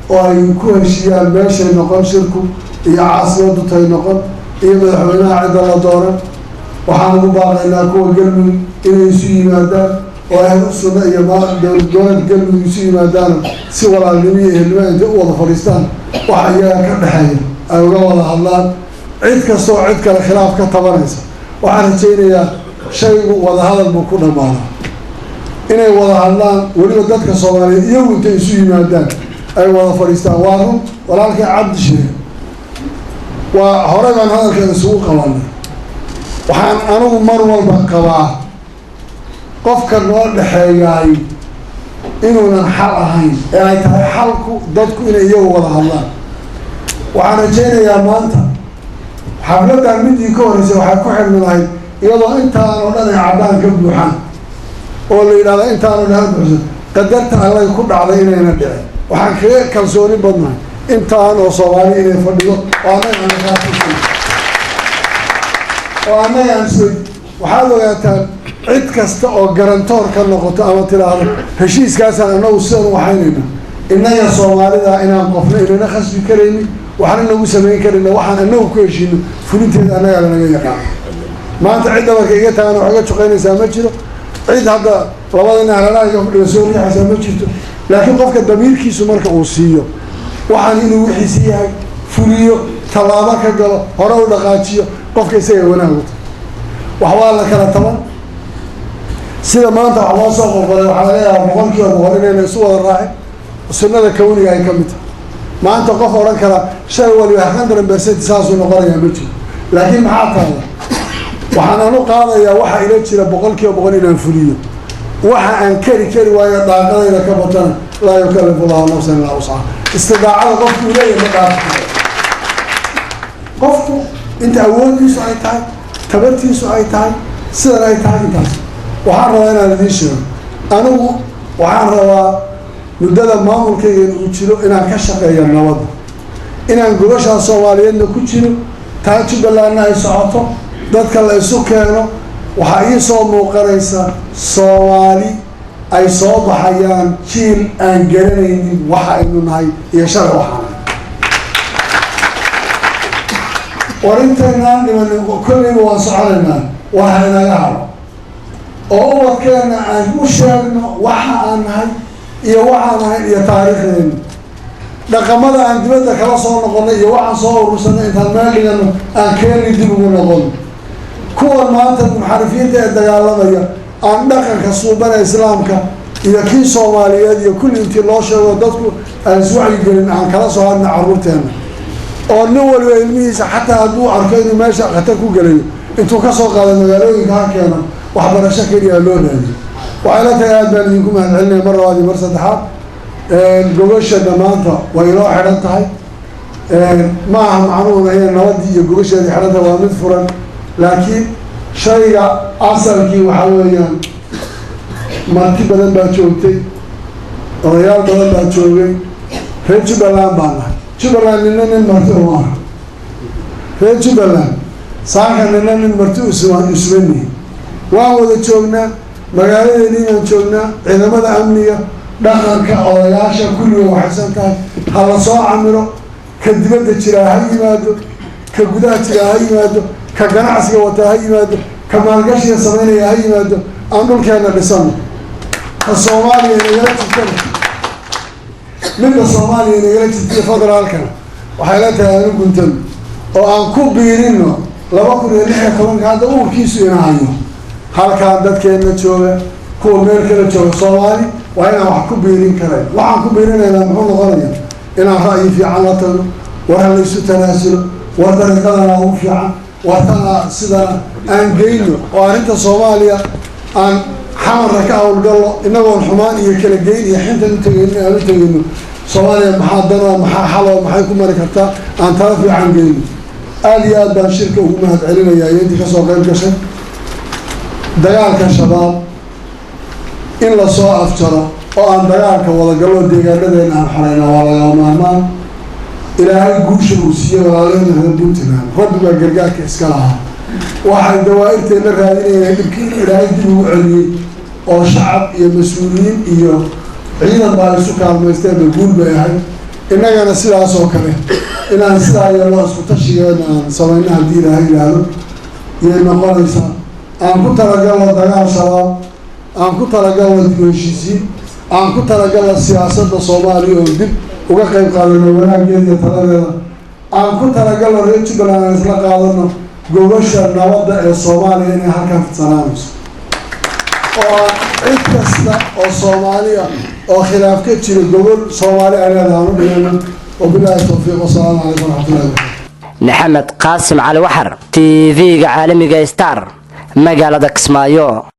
oo ay ku heshiiyaan meeshay noqon shirku iyo caasimadu tay noqon iyo madaxweynaha cidda la dooran. Waxaan ugu baaqaynaa kuwa Galmudug inay isu yimaadaan oo Ahlu Sunna iyo dowlad goboleedka Galmudug isu yimaadaan, si walaalnimo iyo ehelnimo intay u wada fadhiistaan waxa iyaga ka dhexeeya ay uga wada hadlaan. Cid kastoo cid kale khilaaf ka tabanaysa, waxaan rajaynayaa shaygu wadahadal buu ku dhammaadaa, inay wada hadlaan. Weliba dadka Soomaaliyeed iyagu intay isu yimaadaan ay wada fadhiistaan. Waa run walaalkay Cabdi Shire, waa horey baan hadalkan isugu qabanay. Waxaan anigu mar walba qabaa qofka noo dhexeeyaay inuunan xal ahayn ee ay tahay xalku dadku inay iyagu wada hadlaan. Waxaan rajaynayaa maanta xafladdan midii ka horreysay waxay ku xidhmi lahayd iyadoo intaan oo dhan ay caddaan ka buuxaan oo la yidhahda intaan oo dhan ha buuxsan. Qadarta Allay ku dhacday inayna dhicin. Waxaan kaga kalsooni badnahay intaan oo Soomaali inay fadhido oo annaga aan kaafisay oo annaga aan isweyd. Waxaad ogaataan cid kasta oo guarantor ka noqoto ama tidhaahdo heshiiskaasaan annagu sidan u waxaynayna, innaga Soomaalida inaan qofna inana khasbi karaynin, waxna nagu samayn karayna. Waxaan annagu ku heshiino fulinteeda annagaa lanaga yaqaano. Maanta cid dhabarka iga taagana wax iga juqaynaysaa ma jiro, cid hadda labada nin halalaha iga fadhiga soo riixaysaa ma jirto. Laakiin qofka damiirkiisu marka uu siiyo waxaan inuu wixiisi yahay fuliyo, tallaabo ka galo, hore u dhaqaajiyo, qofka isaga wanaag u tahay. Wax waa la kala taban. Sida maanta wax loo soo qorqoray waxaa laga yaabaa 100% inayna isu wada raacin. Sunnada kawniga ay ka mid tahay. Maanta qof odhan kara shay waliba 100% saasuu noqonayaa ma jiro. Laakiin maxaa taala? Waxaan anu qaadayaa waxa ila jira 100% inaan fuliyo. Waxa aan kari kari waayo, daaqadayda ka batana, laa yukalifu Allahu nafsan illaa wuscaha. Istidaacada qofku uu leeyahay ma dhaafi karo. Qofku inta awoodiisu ay tahay, tabartiisu ay tahay, sidan ay tahay intaas. Waxaan rabaa inaan idiin sheego, anigu waxaan rabaa muddada maamulkaygan uu jiro inaan ka shaqeeyo nabadda, inaan gobashaa Soomaaliyeedna ku jiro, taa Jubbalandna ay socoto, dadka la isu keeno. Waxaa ii soo muuqanaysa Soomaali ay soo baxayaan jiil aan garanaynin waxa aynu nahay iyo shalay waxaan war intaynaan dhimanin. Kollayba waan soconaynaa. War haynaga haro oo ubadkeena aan u sheegno waxa aan nahay iyo waxaan ahayn iyo taariikhdeena, dhaqamada aan dibadda kala soo noqonay iyo waxaan soo urursanay intaan meel dhigano aan keeni dib ugu noqono. Kuwan maanta munxarifiinta ee dagaalamaya, aan dhaqanka suubana islaamka iyo kii Soomaaliyeed iyo kulli intii loo sheego, dadku aan iswacyigelin, aan kala soo hadna carruurteena, oo nin waliba ilmihiisa xataa hadduu arko inuu meesha khatar ku gelayo intuu kasoo qaado magaalooyinka ha keeno, waxbarasho keliya loo raadiyo. Waxay la tahay aad baan idinku mahadcelinaya mar labaad iyo mar saddexaad. Gogosha dhammaanta way inoo xidhan tahay. Ma aha macnuhuna inay nabadii iyo gogasheedii xidhan tahay, waa mid furan. Laakiin shayga asalkii waxaa weeyaan marti badan baa joogtay, odayaal badan baa joogay. Reer Jubbaland baan nahay. Jubbaland nina nin marti uma aha. Reer Jubbaland Saaka nina nin marti usmanihi, waan wada joognaa, magaaladeeni inaan joognaa. Ciidamada amniga, dhaqanka, odayaasha, kulliga waxaysan tahay ha la soo camiro. Ka dibadda jiraa ha yimaado, ka gudaha jiraa ha yimaado, ka ganacsiga wataa ha yimaado, ka maalgashiga samaynaya ha yimaado. Aan dhulkeena dhisano. Ka Soomaaliya inagala jirtana, midda Soomaaliya inagala jirtaiyo federaalkana, waxay la tahay aanu guntano oo aan ku biirino 2016-ka. Hadda uurkiisu ina hayo halkaan dadkeenna jooga, kuwa meel kala jooga, Soomaali waa inaan wax ku biirin karayn. Waxaan ku biirinaynaa muxuu noqonaya? Inaan ra'yi fiican la tagno, war ha laysu tanaasulo, war dariiqadana ugu fiican, war tana sidana aan geyno, oo arrinta Soomaaliya aan Xamarra ka howlgallo, inagoon xumaan iyo kala geyn iyo xintan u tegayno, aan u tegayno Soomaaliya maxaa danoo, maxaa xaloo, maxay ku mari kartaa, aan tala fiican geyno. Aada iyo aad baan shirka ugu mahad celinayaa iyo intii kasoo qayb gashay. Dagaalka Shabaab in lasoo afjaro oo aan dagaalka wadagallo, deegaanadeena aan xoreyna, waa lagama maarmaan. Ilaahay guusha uu siiyey walaalahena reer Puntland, rabbi baa gargaarka iska lahaa. Waxay dawaa'irteena raadinayeen dhibkii in Ilaahay dib ugu celiyey oo shacab iyo mas-uuliyiin iyo ciidan baa isu kaalmaysteenba, guul bay ahayd. Innagana sidaas oo kale inaan sidaa yeelno, isku tashigeena aan samayno haddii Ilaahay yidhaahdo yay noqonaysaa. Aan ku talagalno dagaal Shabaab, aan ku talagalno dib u heshiisiin, aan ku talagalno siyaasadda Soomaaliya oo dib uga qayb qaadano wanaaggeeda iyo taladeeda, aan ku talagalno reer Jubbaland aan isla qaadano gobasha nabadda ee Soomaaliya inay halkan fidsanaanayso, oo aan cid kasta oo Soomaaliya oo khilaaf ka jiro gobol Soomaali ay leedahay aan u dhigano. Wabilaahi towfiiq, wasalaamu calaykum waraxmatullahi wabarakatu. Maxamed Qaasim Cali Waxar, TV-ga caalamiga Star, magaalada Kismaayo.